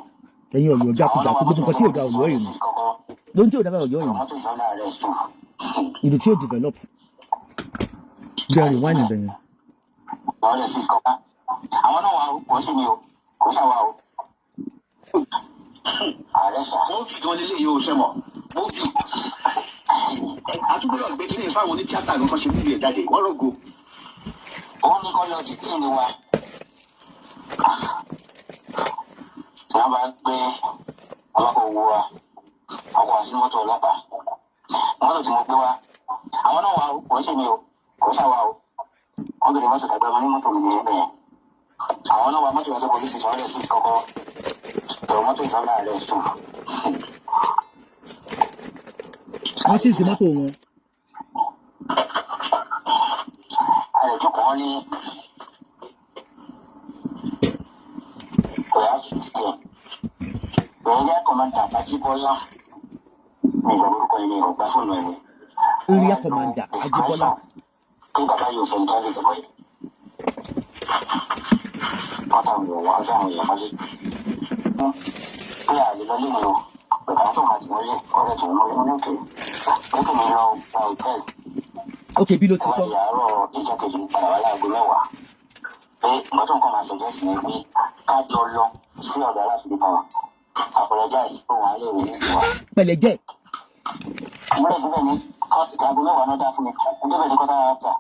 Ẹ̀yin Ọ̀yọ́ jákujàku, gbogbo nǹkan tí ò da Ọ̀yọ́ èmi lóhun tí ò dábàá Ọ̀yọ́ èmi mọ́tò ìsọ̀lá rẹ̀ sùn. Ìlú tí ò develop jẹ́ rewind ibẹ̀ yẹn. Wọ́n lè sí kọ́kọ́. Àwọn náà wà ó, kò sí mi o, kò sáwà o. Ààrẹ sà. Movie gan lélẹ̀ yóò ṣe mọ̀ movie. Àtúgbò náà gbé kíní fáwọn onítíátà gan kan ṣe movie ẹ̀ jáde, wọ́n rògo. Òun ní kọ́ lọ dìtì ni wa. Wọ́n bá gbé ọlọ́pàá owó wa, ọkọ̀ wá sí mọ́tò ọlọ́pàá, mọ́tò tí mo gbé wá. Àwọn náà wà ó, kò sí mi o, kò sáwà o. Wọ́n bèrè mọ́tò tàgbẹ́ mo ní mọ́tò mi nìyẹn bẹ́ẹ̀. Àwọn náà wà mọ́tò wá sí police station, wọ́n lè sí kọ́kọ́ tọ̀rọ̀ mọ́tò ìsọ̀lá rẹ̀ sùn. Wọ́n sì sí mọ́tò wọn. Àlejòkòó wọn ní kòyà tẹ̀ area commander Ajíbọ́lá ní ìgbà orúkọ yìí ní ọgbà fóònù ẹ̀ ní. Area commander Ajíbọ́lá. Pé bàbá yóò fẹ́ nítorí ìdìbò yìí. Wọ́n táwọn èèyàn wá sáwọn èèyàn mọ́lé. Pé àlè lọ lé mi o, pé káwọn tó máa tì mọ́lé, ọ̀rẹ́ tì mọ́lé mo ní òkè. Pé kí mi lọ gba hòtẹ́ẹ̀lì. Ok, bí ló ti sọ. Wọ́n di àárọ̀ ìjọ kejì padà wá láago 10 pé nǹkan tó nǹkan máa suggest ni pé ká jọ lọ sí ọ̀dọ̀ aláàfin kan apologize fún wa lè rí ìwà. Pẹ̀lẹ́ jẹ́. Ìmúlẹ̀ ìbílẹ̀ ní kọ́ọ̀tù aago 10 náà dá fún mi, mo débẹ̀ ní kọ́tà after.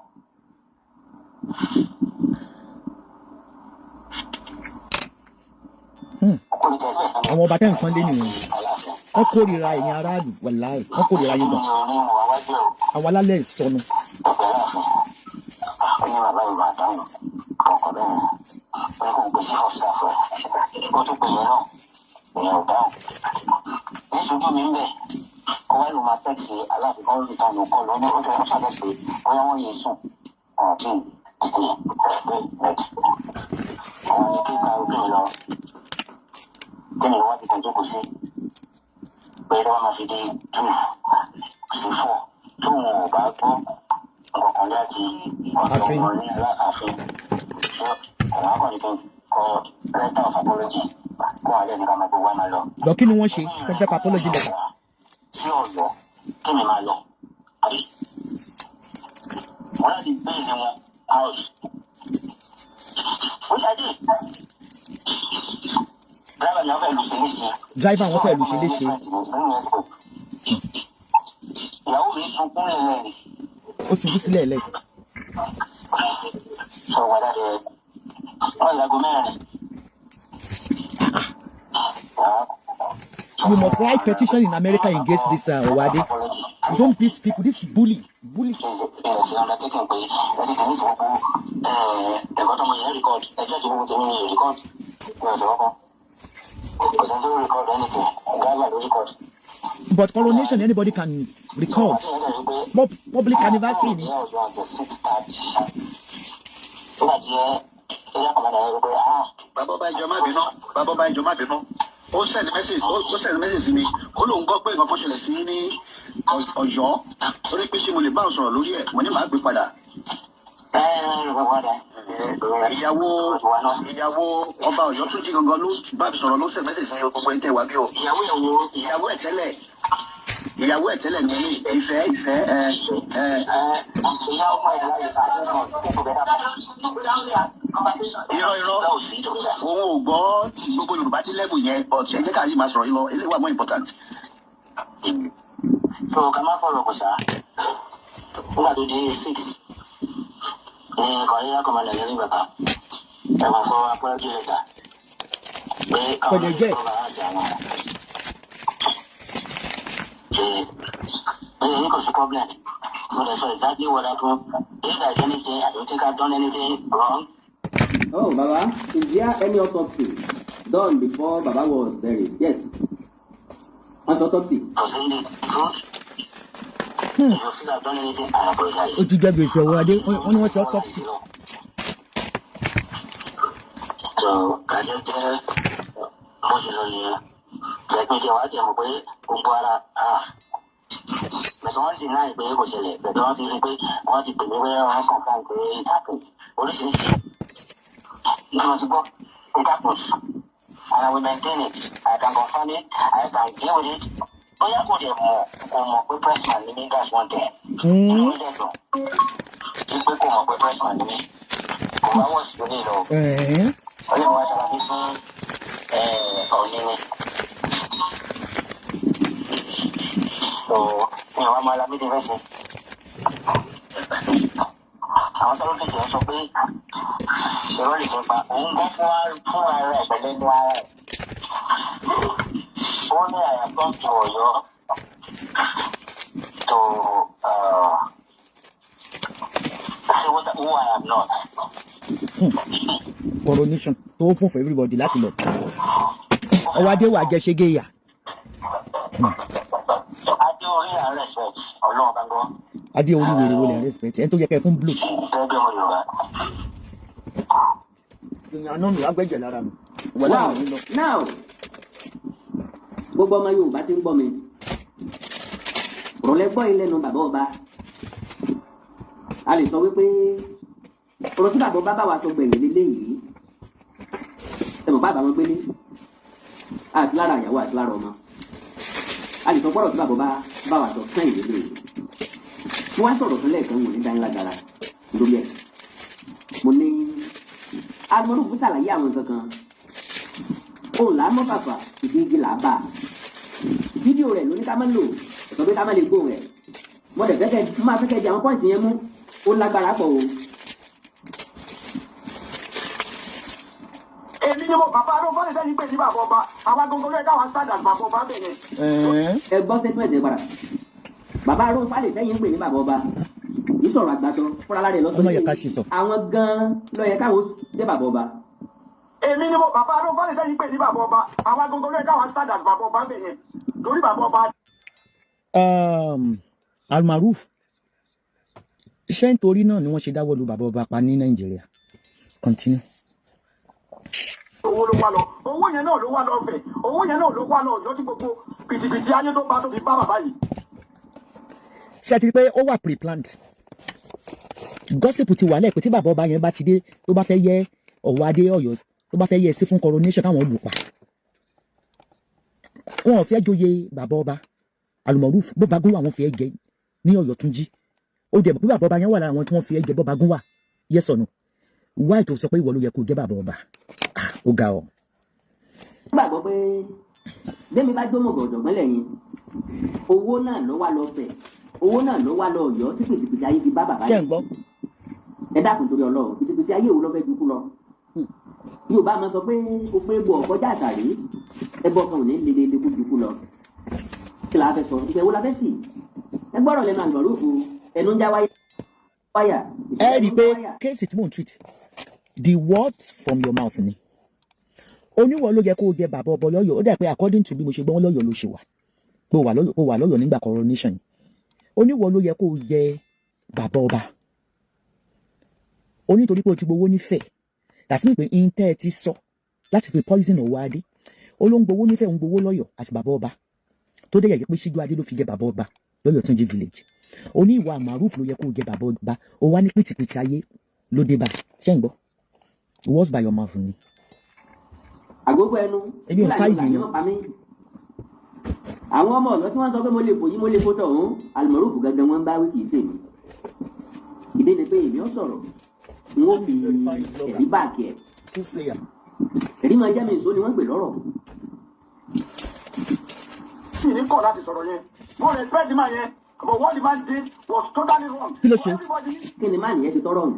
Àwọn ọba tẹ́ nǹkan lé nìyẹn, wọ́n kórìíra ẹ̀yin aráàlú. Wàláì, wọ́n kórìíra yín gan. Àwọn alálẹ̀ ìsọnù. Ó ní bàbá ìwà àdáhùn ọkọ̀ bẹ́ẹ̀ ó ní kò gbé sí of staff rẹ̀, ó tún pè yẹn náà, ìyẹn ò dáhùn. Níṣojú mi ń bẹ̀, ó wá ló máa tẹ̀sí Aláàfin kan rí tán ló kọ́ lọ ní ó tẹ̀ wọ́n ṣàlẹ̀ pé bóyá wọ́n yìí sùn, ọ̀hún tí títí pé àwọn ní kí ká kí mi lọ kí mi wá bí kan jókòó sí pé tí wọ́n máa fi di 2 sí 4 tóun ò bá gbọ́ nǹkan kan láti ọ̀dọ̀ Ààfin. wọn ní Aláàfin, ṣé àwọn akọni tó ń kọ letter of apology kó alẹ́ ní ká máa gbogbo wa máa lọ. Lọ, kí ni wọ́n ṣe tó fẹ́ pa apology letter? Sí Ọ̀yọ́ kí mi máa lọ, àbí wọ́n láti bẹ́ẹ̀sì wọn house, which I did. Driver ni wọ́n fẹ́ lù sí léṣe. Driver wọn fẹ́ lù ṣe léṣe. Ìyàwó mi sunkún lẹ́lẹ́. Ó ṣubú sílẹ̀ lẹ̀. Sọ wà dáadé wọ́n láago 4. You must write petition in America against this Owade. You don't beat people. This is bully, bully. Ilẹ̀ sí undertaking pé ẹ ti tẹ̀lé gbogbo ẹ̀kọ́ tó mo yẹn record, ẹ jẹ́ kí gbogbo tèmi mi record ní ọ̀sẹ̀ kọ́kọ́. Kò sẹ́ni tó record anything, driver ló record. But coronation, anybody can record. Public anniversary ni. Ní Ọ̀yọ́ àti 6:30. Nígbà tí ẹ area commander yẹn rí pé ah. Bàbá ọba, ìjọ má bínú. Bàbá ọba, ìjọ má bínú. Ó send message sí mi, ó lóun gbọ́ pé nǹkan kan ṣẹlẹ̀ sí ní Ọ̀yọ́. Ó ní pé ṣé mo lè bá òun sọ̀rọ̀ lórí ẹ̀. Mo ní màá gbé padà. Ẹ ẹ padà. Ìyàwó ọba Ọ̀yọ́ tún jí gangan ló bá mi sọ̀rọ̀, ló send message sí gbogbo ẹ̀ tẹ̀ wá bí o. Ìyàwó ìyàwó. Ìyàwó ẹ̀ tẹ́lẹ̀, ìyàwó ẹ̀ tẹ́lẹ̀ ní ìfẹ́ ìfẹ́ ẹ ẹ. Ìyá ọmọ ẹ̀ láyé sàdéhùn kò bẹ́ẹ̀ dà. Irọ́, irọ́, òun ò gbọ́. Gbogbo Yorùbá tí level yẹn, but ẹ jẹ́ ká yìí máa sọ̀rọ̀ yìí lọ, eléyìí wà more important. So ká má fọ̀rọ̀ kò sá. Nígbà tó di 6 ní kọ̀ọ̀yà commander yẹn ní bàbá ẹ̀wọ̀n kọ́ apology letter pé káwọn Kò lè jẹ́. kọ́ bàbá àti àwọn ṣe ẹ kò sí problem. Mo lè sọ exactly what happened. If there is anything, I don't think I've done anything wrong. Oh, Baba, is there any autopsy done before Baba was buried? Yes. Wọ́n ṣe autopsy. To say the truth, if you feel I've done anything, I apologize. Ó ti jẹ gbèsè ọwọ́ adé. Wọ́n ní wọ́n ṣe autopsy. So kàṣẹ jẹ́ bó ṣe lọ nìyẹn. Jẹ́ pé kí wàá jẹ́ mọ̀ pé gbogbo ara ah bẹ̀tẹ̀ wọ́n sì náà pé kò ṣẹlẹ̀, bẹ̀tẹ̀ wọ́n ti rí pé wọ́n ti pè mí pé wọ́n confirm pé it happened. Oríṣiríṣi ní mo ti gbọ́. It happens and I will maintain it. I can confirm it, I can deal with it. Bóyá kò dẹ̀ mọ̀, kò mọ̀ pé pressman ni mí, that's one thing. Inú mi dẹ̀ dùn wípé kò mọ̀ pé pressman ni mí. Kò wá wọ̀ sí ilé lọ. Ó lè wá ṣàlàyé fún ọ̀ọ́ni mi. So mi ò wá máa Lamidi fẹ́ ṣe. Àwọn sọ́lọ́kìtì ń sọ pé irọ́ lè ṣe pa òun gan fún ara ẹ̀ pẹ̀lú ẹnu ara ẹ̀. Ó ní I have gone to Ọ̀yọ́ to say who I am not. Coronation tó open for everybody láti lọ, ọwọ́ adé wà jẹ́ ṣégé yà. Adé orí à ń respect, Ọlọ́run bá gbọ́. Adé orí wèrè wo lè respect ẹni tó yẹ kẹ́ ẹ fún blow. Gẹ́gẹ́ bí ọmọ Yorùbá. Èèyàn náà mi wá gbẹ́jẹ̀ lára mi. Wow. Now, gbogbo ọmọ Yorùbá ti ń gbọ́ mi. Ọ̀rọ̀ lẹ gbọ́ yìí lẹ́nu bàbá ọba. A lè sọ wípé ọ̀rọ̀ tí bàbá ọba bá wa sọ gbẹ̀yìn lélẹ́yìí. Ẹ mọ̀ bàbá wọn gbélé. Àti lára ìyàwó àti lára ọmọ. A lè sọ pọ́rọ̀ tí bàbá ọba bá wa sọ kẹ́yìn lélẹ́yìí. Mo wá sọ̀rọ̀ fún lẹ́ẹ̀kan, wò ní dání lágara lórí ẹ̀. Mo ní agbọ́dọ̀ ṣàlàyé àwọn nǹkan kan. Òun là á mọ́ bàbà ìdí igi là á bà. Fídíò rẹ̀ ló ní ká má lò, sọ pé ká má lè gbóhùn rẹ̀. Mo dẹ̀ fẹ́kẹ̀ máa fẹ́kẹ̀ jẹ àwọn point yẹn mú, ó lágbára pọ̀ o. Èmi Ni mo bàbá aró fọ́lẹ̀ sẹ́yìn pé ní bàbá ọba, àwa gangan lóye káwa stand as bàbá ọba bẹ̀ yẹn. Ẹ̀ẹ́n. Ẹ gbọ́ statement yẹn padà. Bàbá aró falẹ̀ sẹ́yìn ń pè ní bàbá ọba yìí sọ̀rọ̀ àgbàsọ fúnra lára ẹ̀ lọ́sọ̀. Ọmọ yẹ ká ṣe sọ. Àwọn gan-an ló yẹ káwọn jẹ́ bàbá ọba. Èmi ni mo bàbá aró fọ́lẹ̀ sẹ́yìn pé ní bàbá ọba, àwa gangan lóye káwa stand as bàbá ọba bẹ̀ yẹn torí bàbá ọba. Almaroof, ṣé nítorí náà ni wọ́n ṣe dáwọ́ lu bàbá ọba pa ní Nàìjíríà? Continue. Owó ló wá lọ, owó yẹn náà ló wá lọ fẹ̀, owó yẹn náà ló wá lọ Ọ̀yọ́ tí gbogbo pìtìpìtì ayé tó bá tó fi bá bàbá yìí. Ṣé ẹ ti rí pé ó wà pre-planned? Gossip ti wà lẹ́ẹ̀pẹ́ tí bàbá ọba yẹn bá ti dé, tó bá fẹ́ yẹ ọ̀wọ́ adé Ọ̀yọ́, tó bá fẹ́ yẹ sí fún coronation, káwọn lù pa. Wọn ò fẹ́ joyè bàbá ọba Almaroof. Bọ́bagún wà, wọ́n fẹ́ jẹ ní Ọ̀yọ́ Túnjí. Ó dẹ̀ mọ̀ pé bàbá ọba yẹn wà lára àwọn tí wọ́n fi jẹ Bọ́bagún wà. Yes or no? Why tó sọ pé ìwọ ló yẹ kó jẹ́ bàbá ọba? Ah, ó ga ọ. Gbàgbọ́ pé bẹ́ẹ̀ mi bá gbọ́mọ̀gàn ọ̀jọ̀gbọ́n lẹ́yìn, owó náà ló wá lọ fẹ̀, owó náà ló wá lọ Ọ̀yọ́ tí pìtìpìtì ayé fi bá bàbá Ṣé ń yìí. gbọ́? Ẹ dákun, torí Ọlọ́run, pìtìpìtì ayé òun ló fẹ́ dúkú lọ. Yorùbá máa sọ pé o pé bọ̀ kọjá àtàrí ẹbọ kan ò ní lelele kó dúkú lọ. Kí la fẹ́ sọ? Ìfẹ́ wo la fẹ́ sì? Ẹ gbọ́dọ̀ lẹ́nu àlùbọ̀rúfù ẹnu ń já wáyà wáyà. Ẹ rí i pé case tí mò ń treat, the words from your mouth ni. Oníwọ̀ ló yẹ kó o jẹ bàbá ọbọ lọ́yọ̀. Ó dà pé according to bí mo ṣe gbọ́ wọn, lọ́yọ̀ ló ṣe wà, pé o wà lọ́yọ̀, o wà lọ́yọ̀ nígbà coronation. Oníwọ̀ ló yẹ kó o jẹ bàbá ọba, onítorí pé o ti gbowó nífẹ̀ẹ́. That's mean pé intẹ́ ẹ ti sọ láti fi poison ọwọ́ adé. Ó ló ń gbowó nífẹ̀ẹ́, ń gbowó lọ́yọ̀ àti bàbá ọba tó dé yẹ pé Síjú Adé ló fi jẹ bàbá ọba lọ́yọ̀ Túnjí village. Oní ìwà Maruf ló yẹ kó o jẹ bàbá ọba. Ó wá ní pìtìpìtì ayé ló dé bá. Ṣé ń gbọ́? Words by your mouth ni. Àgógó ẹnu. Ebi ò Fúlàní sáìdì là ní yẹn. Wọ́n pa mí. Àwọn ọmọ Ọ̀yọ́ tí wọ́n sọ pé mo lè fò yí, mo lè fò tọ̀hún, Almaroof gangan wọ́n ń bá wí, kì í ṣèmi. Ìdí ni pé èmi ò sọ̀rọ̀, n ó fi ẹ̀rí back ẹ̀. Ẹ̀rí máa jẹ́ mi ìṣó ni wọ́n ń pè lọ́rọ̀. Mi ní kọ̀ láti sọ̀rọ̀ yẹn. Mo respect the man yẹn, but what the man did was totally wrong. Kí ló ṣe? Everybody. Kí ni má nìyẹn ṣe tọrọ nù?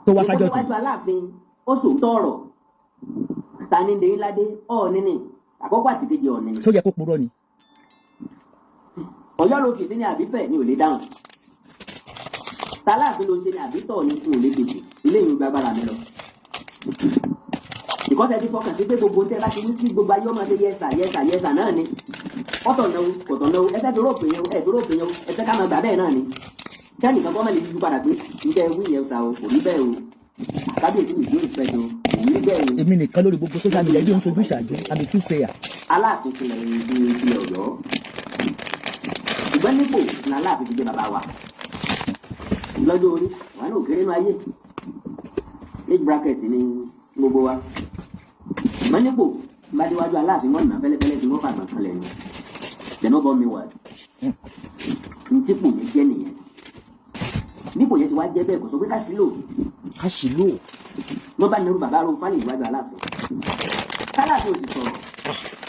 Tó wá sájọ́ tó. Níwájú Aláàfin, ó sòótọ́ ọ̀rọ̀. Ta ni ndèyí ládé? Ọ̀ọ́ni ni àkọ́kọ́ àti kejì, Ọ̀ọ́ni ni. Tó yẹ kó purọ́ ni. Ọ̀yọ́ ló fi sí ní àbífẹ́ ni ò lè dáhùn. Tàláàfin ló ń ṣe ní àbítọ̀ ni n ò lè fèsì. Ilé ìlú gbàgbára mi lọ. Ìkọ́sẹ̀ ti fọkàn sí pé gbogbo tẹ́ bá ti ní kí gbogbo ayé ọmọ ṣe yes sir, yes sir, yes sir náà ni. Ọ̀tọ̀ náwó kọ̀tọ̀ náwó, ẹ fẹ́ fi róòpù yẹn o, ẹ fi róòpù yẹn o, ẹ fẹ́ ká máa gbà bẹ́ẹ̀ náà ni. Kẹ́nìkan kọ́ mọ̀ lè yíjú padà pé ǹjẹ́ wí yẹn sà o, kò rí bẹ́ẹ̀ o, kábíyèsí, mi yóò fẹ́ o, kò rí bẹ́ẹ̀ o. Èmi nìkan lórí gbogbo social media bí ó ń sojú ìṣàjú àbí tún ṣe à. Aláàfin tilẹ̀ ilẹ̀ Ọ̀yọ́, ṣùgbọ́n nípò ní Aláàfin ti jẹ́ bàbá wa. Lọ́jọ́ orí wà ní òkèrè nínú ayé, age bracket ní gbogbo wa, ṣùgbọ́n nípò bá déwájú Aláàfin, wọn nà fẹ́lẹ́fẹ́lẹ́ tí wọ́n fàgbọ̀n kan lẹ́nu. They no born me well. Ntí pò yẹn jẹ́ nìyẹn. Nípò yẹn ti wá jẹ́ bẹ́ẹ̀, kò sọ pé ká sí lò. Ká sì lò. Wọ́n bá nírú bàbá arúgbó fálẹ̀ ìwájú Aláàfin, Tálàfin ò sì sọ̀rọ̀.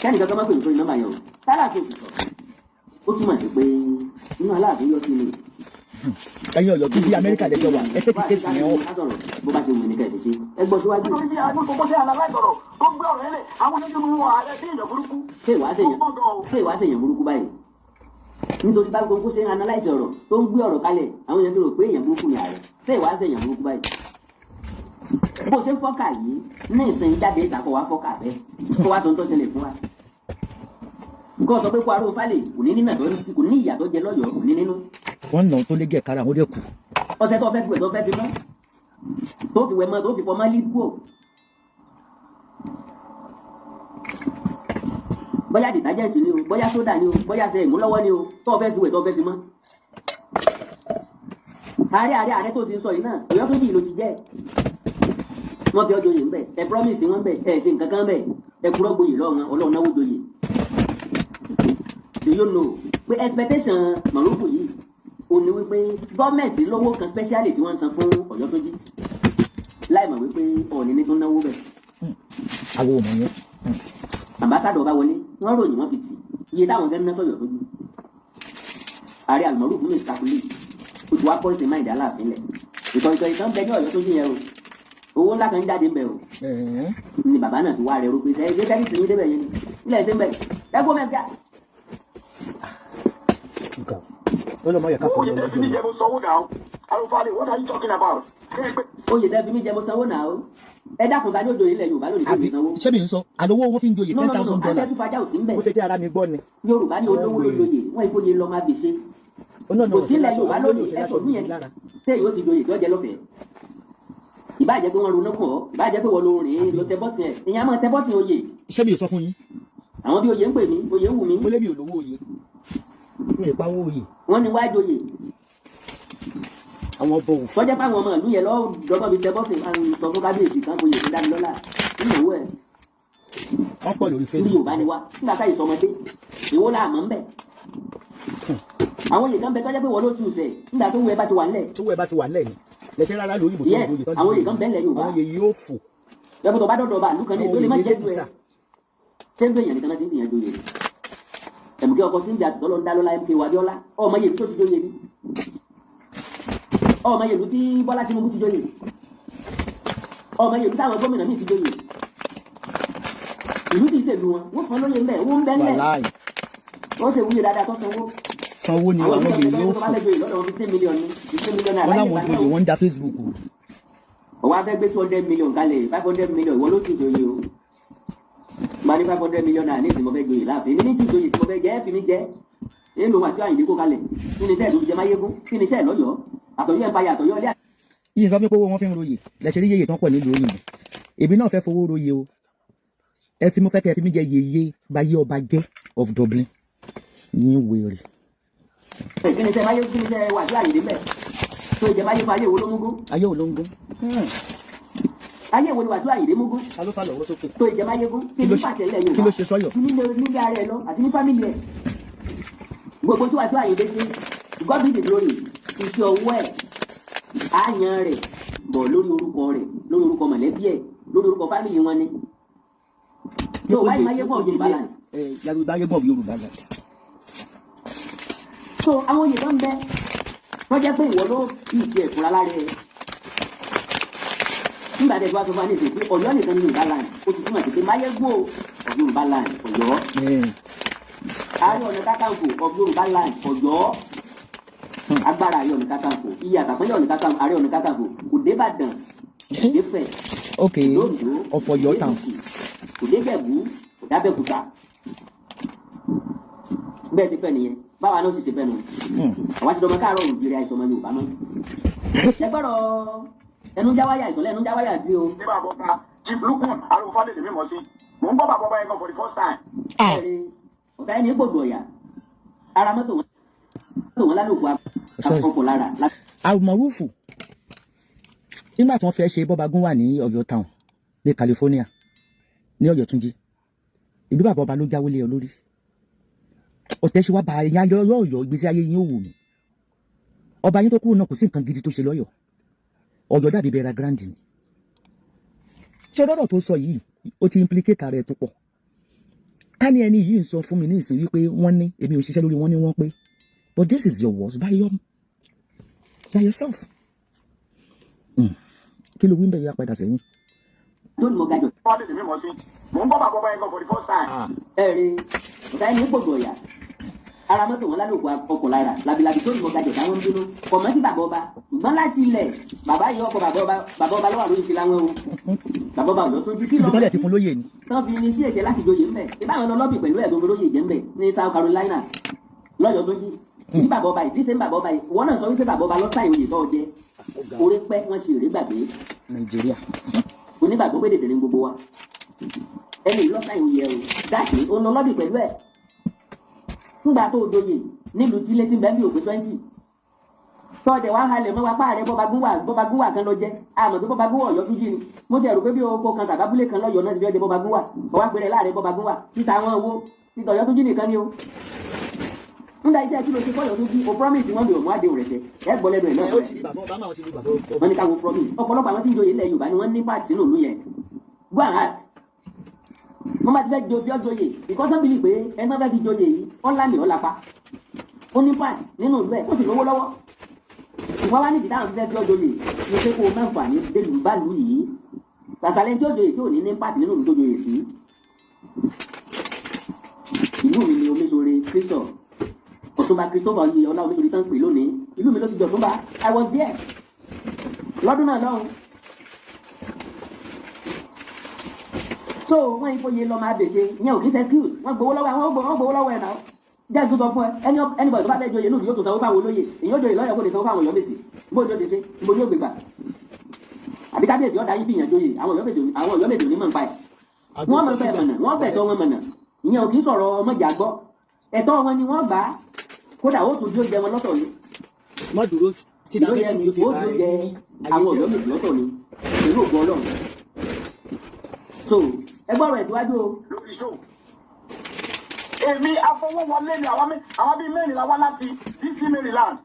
Kẹ́ni kankan má pè mí sórí nọ́mbà yẹn o. Tálàfin ò sì sọ̀rọ̀, ó túmọ̀ sí pé inú Aláàfin yọ sí ni. Ẹ̀yin Ọ̀yọ́ tó bí Amẹ́ríkà lẹ́jọ́ wà, ẹ fẹ́ case yẹn ọ̀. Bó bá ṣe wù ní ká ẹ̀ ṣe ṣe, ẹ gbọ́ síwájú. Nítorí bí agbóhùn ṣe àlàláì sọ̀rọ̀ tó gbé ọ̀rọ̀ yẹn lẹ̀, àwọn oníṣẹ́ inú ààrẹ sí èèyàn burúkú. Ṣé ìwà ṣèyàn Ó gbọ́n gan o. Ṣé ìwà ṣèyàn burúkú báyìí? Nítorí bá gbogbo ṣe ń analyse ọ̀rọ̀ tó ń gbé ọ̀rọ̀ kalẹ̀, àwọn èèyàn ti rò pé èèyàn burúkú ni ààrẹ. Ṣé ìwà ṣèyàn burúkú báyìí? Bó ṣe ń fọ́kà yìí ní ìsìn, jáde ìta kó wá fọ́kà bẹ́ẹ̀, kó wá tó ń tọ́sẹ̀lẹ̀ fún wa, kó o sọ pé kó aró falẹ̀ kò ní nínà tó kò ní ìyà tó jẹ lọ́yọ̀ọ́, kò ní nínú. Wọ́n nà tó lé gẹ̀ kára àwọn dẹ̀ kù. Ọṣẹ tó fẹ́ fi wẹ̀, tó fẹ́ fi mọ́, tó fi wẹ̀ mọ́, tó fi fọ mọ́ lídùú, bóyá detergent ni o, bóyá soda ni o, bóyá ṣe ìmúlọ́wọ́ ni o, tó fẹ́ fi wẹ̀, tó fẹ́ fi mọ́. Ààrẹ, ààrẹ, ààrẹ tó ti ń sọ yìí náà, Ọ̀yọ́ tó jì ló ti jẹ́. Wọ́n fi ọjọ́ yìí ń bẹ̀, ẹ promise wọn bẹ̀, ẹ ṣe nǹkan kan bẹ̀, ẹ kúrọ́ gboyè lọ́wọ́ wọn, Ọlọ́run náwó joyè. Do you know pé expectation Mọ̀rúfù yìí ò ní wípé gọ́ọ̀mẹ̀ntì lówó kan specially tí wọ́n ń san fún Ọ̀yọ́ tó jí, láì mọ̀ wípé Ọ̀ọ̀ni ní tó náwó bẹ̀? Àwọn ò mọ̀ yẹn. Ambassador bá wọlé, wọ́n ròyìn, wọ́n fi tì iye táwọn gẹ́gẹ́ ná sọ̀yọ̀ tó jí. Ààrẹ Almaroof miscalculate, ó ti wá pọ́ìsì máìdí Aláàfin lẹ̀. Ìtọ̀ ìtọ̀ ìtàn bẹ ní Ọ̀yọ́ tó jí yẹn o. Owó ńlá kan jáde ń bẹ̀ o. Ni bàbá náà fi wá rẹ̀ rú pé sẹ́yìn gbé tẹ́lifí yín débẹ̀ yẹn ni ilẹ̀ ṣe ń bẹ̀ ẹgbẹ́ mẹ́ta. Nǹkan ó lọ mọ yẹ ká fọ Oyè lọ tẹ́ fi mí lọ́jọ́. jẹ, mo sanwó náà. Arúfáàlì, what are you talking about? Kí ẹ pé Oyè tẹ́ fi mí jẹ, mo sanwó náà o. Ẹ dákun, ta ní òjò ilẹ̀ Yorùbá lónìí tó Àbí fi sanwó? ṣé mi ń sọ àlówó wọn fi ń joyè? No. ten No, no. thousand dollars. Àtẹ́tùfájà ò sí ń bẹ̀. Mo fẹ́ tí ara mi gbọ́ ni. Yorùbá ní olówó ló lóye, wọ́n ìfòye lọ́ máa fi ṣe. Ó náà Kò sílẹ̀ Yorùbá lónìí, ẹ sọ ọdún yẹn tẹ́ yóò ti joyè tí ó jẹ lọ́fẹ̀ẹ́. Ìbá jẹ́ pé wọ́n ronú kàn ọ́, ìbá jẹ́ pé wọ́n ló rìn ín lọ tẹ bọ́tì ẹ̀, ìyẹn á máa tẹ bọ́tì oyè. Ṣé mi ò sọ fún yín? Àwọn bí oyè ń pè mí, oyè ń wù mí. Mo lé mi ò lówó oyè, mi ì pawó oyè. Wọ́n ní wá joyè. Àwọn ọbọ òfin. Tọ́jẹ́ pé àwọn ọmọ ìlú yẹn lọ́ọ́ dọ́gbọ́n fi tẹ bọ́tì, sọ fún kábíyèsí kan oyè tó dá mi lọ́lá nínú owó ẹ̀. Wọ́n pọ̀ lórí Ní Facebook. Yorùbá ni wá nígbà táyì sọmọdé, èwo là mọ̀ ń bẹ̀? Àwọn oyè kan bẹ tọ́jẹ́ pé wọ́n ló tù sẹ̀ nígbà tó wù ẹ bá ti wà ńlẹ̀. Tí owó ẹ bá ti wà lẹ́yìn lẹ́sẹ̀ rárá lórí ìbò tó Yes, ń joyè tán. àwọn oyè kan bẹ ńlẹ̀ Yorùbá. Àwọn oyè yóò fò. Lẹ́bùn tó bá dọ̀dọ̀ ọba àlù kan ní Àwọn ìtòlè má oyè jẹ́ ju ẹ. lẹ́bìsà. Ṣé ń gbé èèyàn nìkan náà ti ń fìyàn joyè? Ẹ̀mùkẹ́ ọkọ sí ń bí àtúntò lọ ń dá lọ́lá MK Abíọ́lá, ọmọ yèlú tó ti joyè ni, ọmọ yèlú tí Bọ́lá Tinubu ti joyè, ọmọ yèlú táwọn gómìnà míì ti joyè, ìlú tí ì ṣèlú wọn, wọ́n fọ́n lóye ńbẹ, owó ń bẹ́ ńlẹ̀. Wàláì. Wọ́n ṣe wúyè dáadáa tó sanwó. Sanwó ni àwọn oyè yóò tó fò. bá fẹ́ joyè lọ́dọ̀ wọn, 15 million ní, 15 million naira. Wọ́n láwọn joyè, wọ́n ń da Facebook rú. Ọwọ́ afẹ́ gbé 200 million kalẹ̀, 500 million, ìwọ ló ti joyè o. Gba ní 500 million naira ní ìsìn, mo fẹ́ joyè láàfin, èmi ní ti joyè tí mo fẹ́ jẹ́, ẹ fi mi jẹ́ èlò Wàsíù Àyìndé kó kalẹ̀. Kí ni sẹ́ẹ̀ ló fi jẹ máyégún? Kí ni sẹ́ẹ̀ lọ́yọ̀ọ́ àtọ̀yọ́ ẹ̀mpáyà àtọ̀yọ́ ilé? Yìí sọ fún mi pé owó wọn fi ń royè lẹ́sẹ̀ rí yèyè tán pọ̀ nílùú òyìnbó. Èmi náà fẹ́ fowó royè o. Ẹ fi mo fẹ́ kẹ́ ẹ fi mí jẹ yèyé báyé ọba jẹ́ of Dublin yín wèrè. Kí ni sẹ́ẹ̀ máyégún? Kí ni sẹ́ẹ̀ Wàsíù Àyìndé mẹ́ tó jẹ máyégún? Ayé wo ló mú gún? Ayé ò ló ń gún. Ayé wo ni Wàsíù Àyìndé mú gún? Ta ló fà lọ́wọ́ sókè? Tó jẹ máyégún kí Kí ló ni ṣe- pàtẹ lẹ̀ Yorùbá? Kí ló ṣe sọ́yọ̀? Nílé nílé ara ẹ lọ àti ní family ẹ, gbogbo tí Wàsíù Àyìndé ṣe, God be the glory, iṣẹ́ ọwọ́ ẹ̀, àyàn rẹ̀ bọ̀ lórí orúkọ rẹ̀, lórí orúkọ mọ̀lẹ́bí ẹ̀, lórí orúkọ family wọn ni. Tó wáyé máyégún of Yorùbá land. Máyégún of Yorùbá land. So àwọn oyè kan bẹ wọ́n jẹ́ pé ìwọ ló bí ìdí ẹ̀ fúnra lára ẹ̀. Nígbà tí ẹ ti wá sọ fún wa ní ìsìn pé Ọ̀yọ́ nìkan ní Yorùbá land, ó ti túmọ̀ sí pé máyégún of Yorùbá land, Ọ̀yọ́. Ààrẹ Ọ̀nà Kakanfò of Yorùbá land, Ọ̀yọ́. Agbára Ààrẹ Ọ̀nà Kakanfò, iye àtàpọ́nlé Ọ̀nà Kakanfò, Ààrẹ Ọ̀nà Kakanfò kò dé Ìbàdàn, kò dé Ifẹ̀, kò dé Oǹdó, of Ọ̀yọ́ kò dé town. Èkìtì, kò dé Ìjẹ̀bú, kò dé Abẹ́òkúta. Bẹ́ẹ̀ ti fẹ́ nìyẹn, báwa náà sì ṣe fẹ́ nù. Àwa ti dọmọ káàárọ̀ òjìrì, àìsàn ọmọ Yorùbá mọ́. Ẹ gbọ́dọ̀ ẹnu jáwáyà ìsọ̀lẹ̀ ẹnu jáwáyà sí o. Ní bàbá ọba Chief Lukman Arúfáàlì lèmi mọ̀ sí, mò ń gbọ́ bàbá ọba yẹn gan for the first time. Ẹ̀rí ọ̀gá ẹni gbòdò ọ̀yà ara mọ́tò wọn mọ́tò wọn lálòkù Sorry. ọkọ̀ lára. Almarufu, nígbà tí wọ́n fẹ́ ṣe bọ́bagún wà ní Ọ̀yọ́ town ní California ní Ọ̀yọ́ Túnjí, ìbí bàbá ọba ló jáwé lé ọ lórí ọ̀tẹ̀ ṣe wá ba ẹ̀yìn ayọ̀ Ọ̀yọ́. Ìgbésí ayé yín ò wù mí. Ọba yín tó kúrò náà, kò sí nǹkan gidi tó ṣe lọ́yọ̀. Ọ̀yọ́ dàbí bẹ̀rẹ̀ grand ni. Ṣé lọ́rọ̀ tó sọ yìí, ó ti implicate ara ẹ̀ tó pọ̀. Ká ní ẹni yìí ń sọ fún mi ní ìsìn wípé wọ́n ní èmi ò ṣiṣẹ́ lórí wọ́n ní wọ́n pé, but this is your words by yourself. Kí ló wí ń bẹ̀ yá padà sẹ́yìn? Tó ní mo ga jọ. Arúfáàlì lèmi mọ̀ sí, mò ń gbọ́ bàbá ọba yẹn gan for the first time. Ẹ̀rí ọ̀gá ẹni gbòdò ọ̀yà ara mọ́tò wọn lálòkù ọkọ̀ lára labilabi tó ní mo ga jọ táwọn ń bínú kọ̀ mọ́ sí bàbá ọba. Ṣùgbọ́n láti ilẹ̀ bàbá yìí, ọkọ̀ bàbá ọba, bàbá ọba lọ́wọ́ lórí fìlà wọn o. Bàbá ọba Ọ̀yọ́ tó ju kí Ibi lọ tọ́lẹ̀ ti fún lóye ni. Tán fi ní sí ètè láti joyè ńbẹ, ìbá àwọn lọ́bì pẹ̀lú ẹ̀gbọ́n lóye jẹ́ ńbẹ ní South Carolina lọ́yọ̀ tó jí ní bàbá ọba yìí díṣe ń bàbá ọba yìí. Wọ́n náà sọ wípé bàbá ọba lọ́sà ìwòye tó jẹ orí pẹ́ wọ́n ṣe èrè gbàgbé. Nàìjíríà. Onígbàgbọ́ pé dèdè ní gbogbo wa. Ẹni lọ́sà ìwòye ẹ̀ o dáàkì ó ń lọ lọ́bì pẹ̀lú ẹ̀ ńgbà tó joyè nílùú tí létí bẹ́ẹ̀ bí òpin 20 tọ́ọ̀dẹ̀ wàá halẹ̀ mọ́ wa páàrẹ̀ bọ́bagúnwà, bọ́bagúnwà kan lọ jẹ́ àmọ́ tó bọ́bagúnwà Ọ̀yọ́ tún jí ni. Mo ti ẹ̀rù pé bí oko kan tàbí abúlé kan lọ́yọ̀ọ́ náà ti fi ọjọ́ bọ́bagúnwà, ọwọ́ àpẹẹrẹ láàrẹ̀ bọ́bagúnwà títa àwọn owó títọ̀ Ọ̀yọ́ tún jí nìkan ni o. Ńdá iṣẹ́ kí ló ṣe fọ́yọ̀ tó jí o? Promise wọn bí òmù àdéhùn rẹ̀ ṣe ẹ gbọ́ lẹ́nu ẹ̀ náà. Ó ti di bàbá ọba máa ti di bàbá ọba. Wọ́n ní káwọn promise. Ọ̀pọ̀lọpọ̀ àwọn tí ń joyè ilẹ̀ Yorùbá ni wọ́n ní part sínú ìlú yẹn. Go and ask. Wọ́n bá ti fẹ́ jo bí ọ́ joyè, because wọ́n believe pé ẹni tó fẹ́ fi joyè yìí, ọ́ lámì, ọ́ lápá, ó ní part nínú ìlú ẹ̀, ó sì lówó lọ́wọ́. Ìwọ́n wá nídìí táwọn fẹ́ fi ọ́ joyè ní pé kó o má nfààní délùú bá lù yìí. Sàṣàlẹ̀ tí ó joyè tí ò ní ní pàtì nínú ìlú tó joyè sí. Ìlú mi ni Omiṣore Christo, Ọ̀túnba Christopher oyè ọlá Omiṣore tán pè lónìí. Ìlú mi ló ti jọ̀túnba. I was there lọ́dún náà lọ́hùn. So wọ́n yìí fòye lọ́ máa bèṣe, ìyẹn ò kí ń ṣe excuse. Wọ́n gbowó lọ́wọ́ àwọn, wọ́n gbowó lọ́wọ́ ẹ̀ náà. Jẹ́ ìtútọ̀ fún ẹ, anybody tó bá fẹ́ joyè lóòrùn yóò tó sanwó fáwọn olóyè. Èyí ó joyè lọ́yọ̀, kó lè sanwó fáwọn Ọ̀yọ́mèsì. Bó ni ó ti ṣe? Bó ni ó gbégbà? Àbí kábíyèsí ọ̀dà yìí fìyàn joyè, àwọn Ọ̀yọ́mèsì, àwọn Ọ̀yọ́mèsì ò ní mọ̀ nípa ẹ̀. Wọ́n mọ̀ nípa ẹ̀ mọ̀nà, wọ́n gbẹ̀tọ́ wọn mọ̀nà. Ìyẹn ò kì í sọ̀rọ̀ ọmọjà gbọ́. Ẹ̀tọ́ wọn ni wọ́n gbà á. Kódà ó tún bí ó jẹ wọn lọ́tọ̀ ni. Má dúró tí ìlú yẹn diabetes mi yóò fi ó bá tún ẹ jẹ ní àwọn ayé jẹ́. Ọ̀yọ́mèsì lọ́tọ̀ ni pẹ̀lú ògùn Ọlọ́run. So ẹ gbọ́rọ̀ ẹ̀ síwájú o. Lórí show èmi afọwọ́wọlé ni àwọn àwọn bíi mẹ́rin la wá láti DC, Maryland.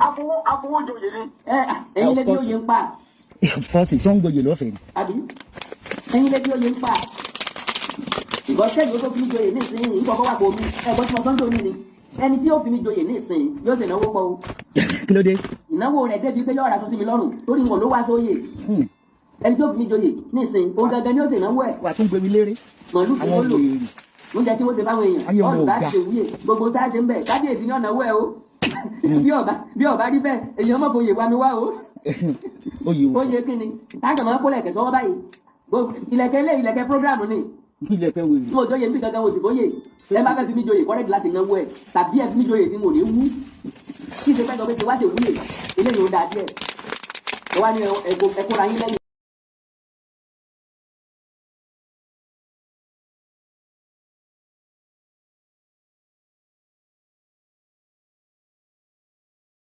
Afọwọ́joyè ni. Ẹ ẹ̀yin Of lẹ́bí course. oyè ń pa. Of course, tó ń gboyè lọ́fẹ̀ẹ́ ni. Àbí ẹ̀yin lẹ́bí oyè ń pa ìgbọ́sẹ̀ yóò tó fi mí joyè ní ìsinyìí nǹkan kọ́ wà kó mi. Ẹ̀gbọ́n tí mo sọ́ńdọ̀ ní ni ẹni tí yóò fi mí joyè ní ìsinyìí yóò sì náwó pọ̀ o. Kí ló dé? Ìnáwó rẹ̀ débi pé yóò ra aṣọ sí mi lọ́rùn torí wọn ló wá sóyè. Ẹni tí yóò fi mí joyè ní ìsinyìí, òun gangan ni ó sì náwó ẹ̀. Wà tún gbé mi léré. Màálù tí Àwọn wọ́n lò, wèrè. oúnjẹ tí wọ́n ṣe fáwọn èèyàn, Ayé wọn ò ọ̀rùn tá a dáa. ṣe wúyè, gbogbo tá a ṣe ń bẹ̀, kábíyèsí ní ọ̀nà owó ẹ̀ o. Bí ọba rí bẹ́ẹ̀, èèyàn mọ̀ fòye wa mi wá o. Oyè òfò. Oyè kíni táǹkà máa ń kó lẹ̀kẹ̀ sọ́wọ́ báyìí? Ìlẹ̀kẹ̀ ilé ìlẹ̀kẹ̀ program ni. Ilẹ̀ pẹ́ wèrè. Tí mo joyè níbi gangan, mo sì fòye. Ẹ bá fẹ́ fi mí joyè, kọ́rẹ́jì láti náwó ẹ̀, tàbí ẹ fi mí joyè tí mo ní wú kí ṣe pẹ́ sọ pé kí wá ṣe wúyè eléyìí ó dáa díẹ̀. Ẹ wá ní ẹ kóra yín lẹ́yìn.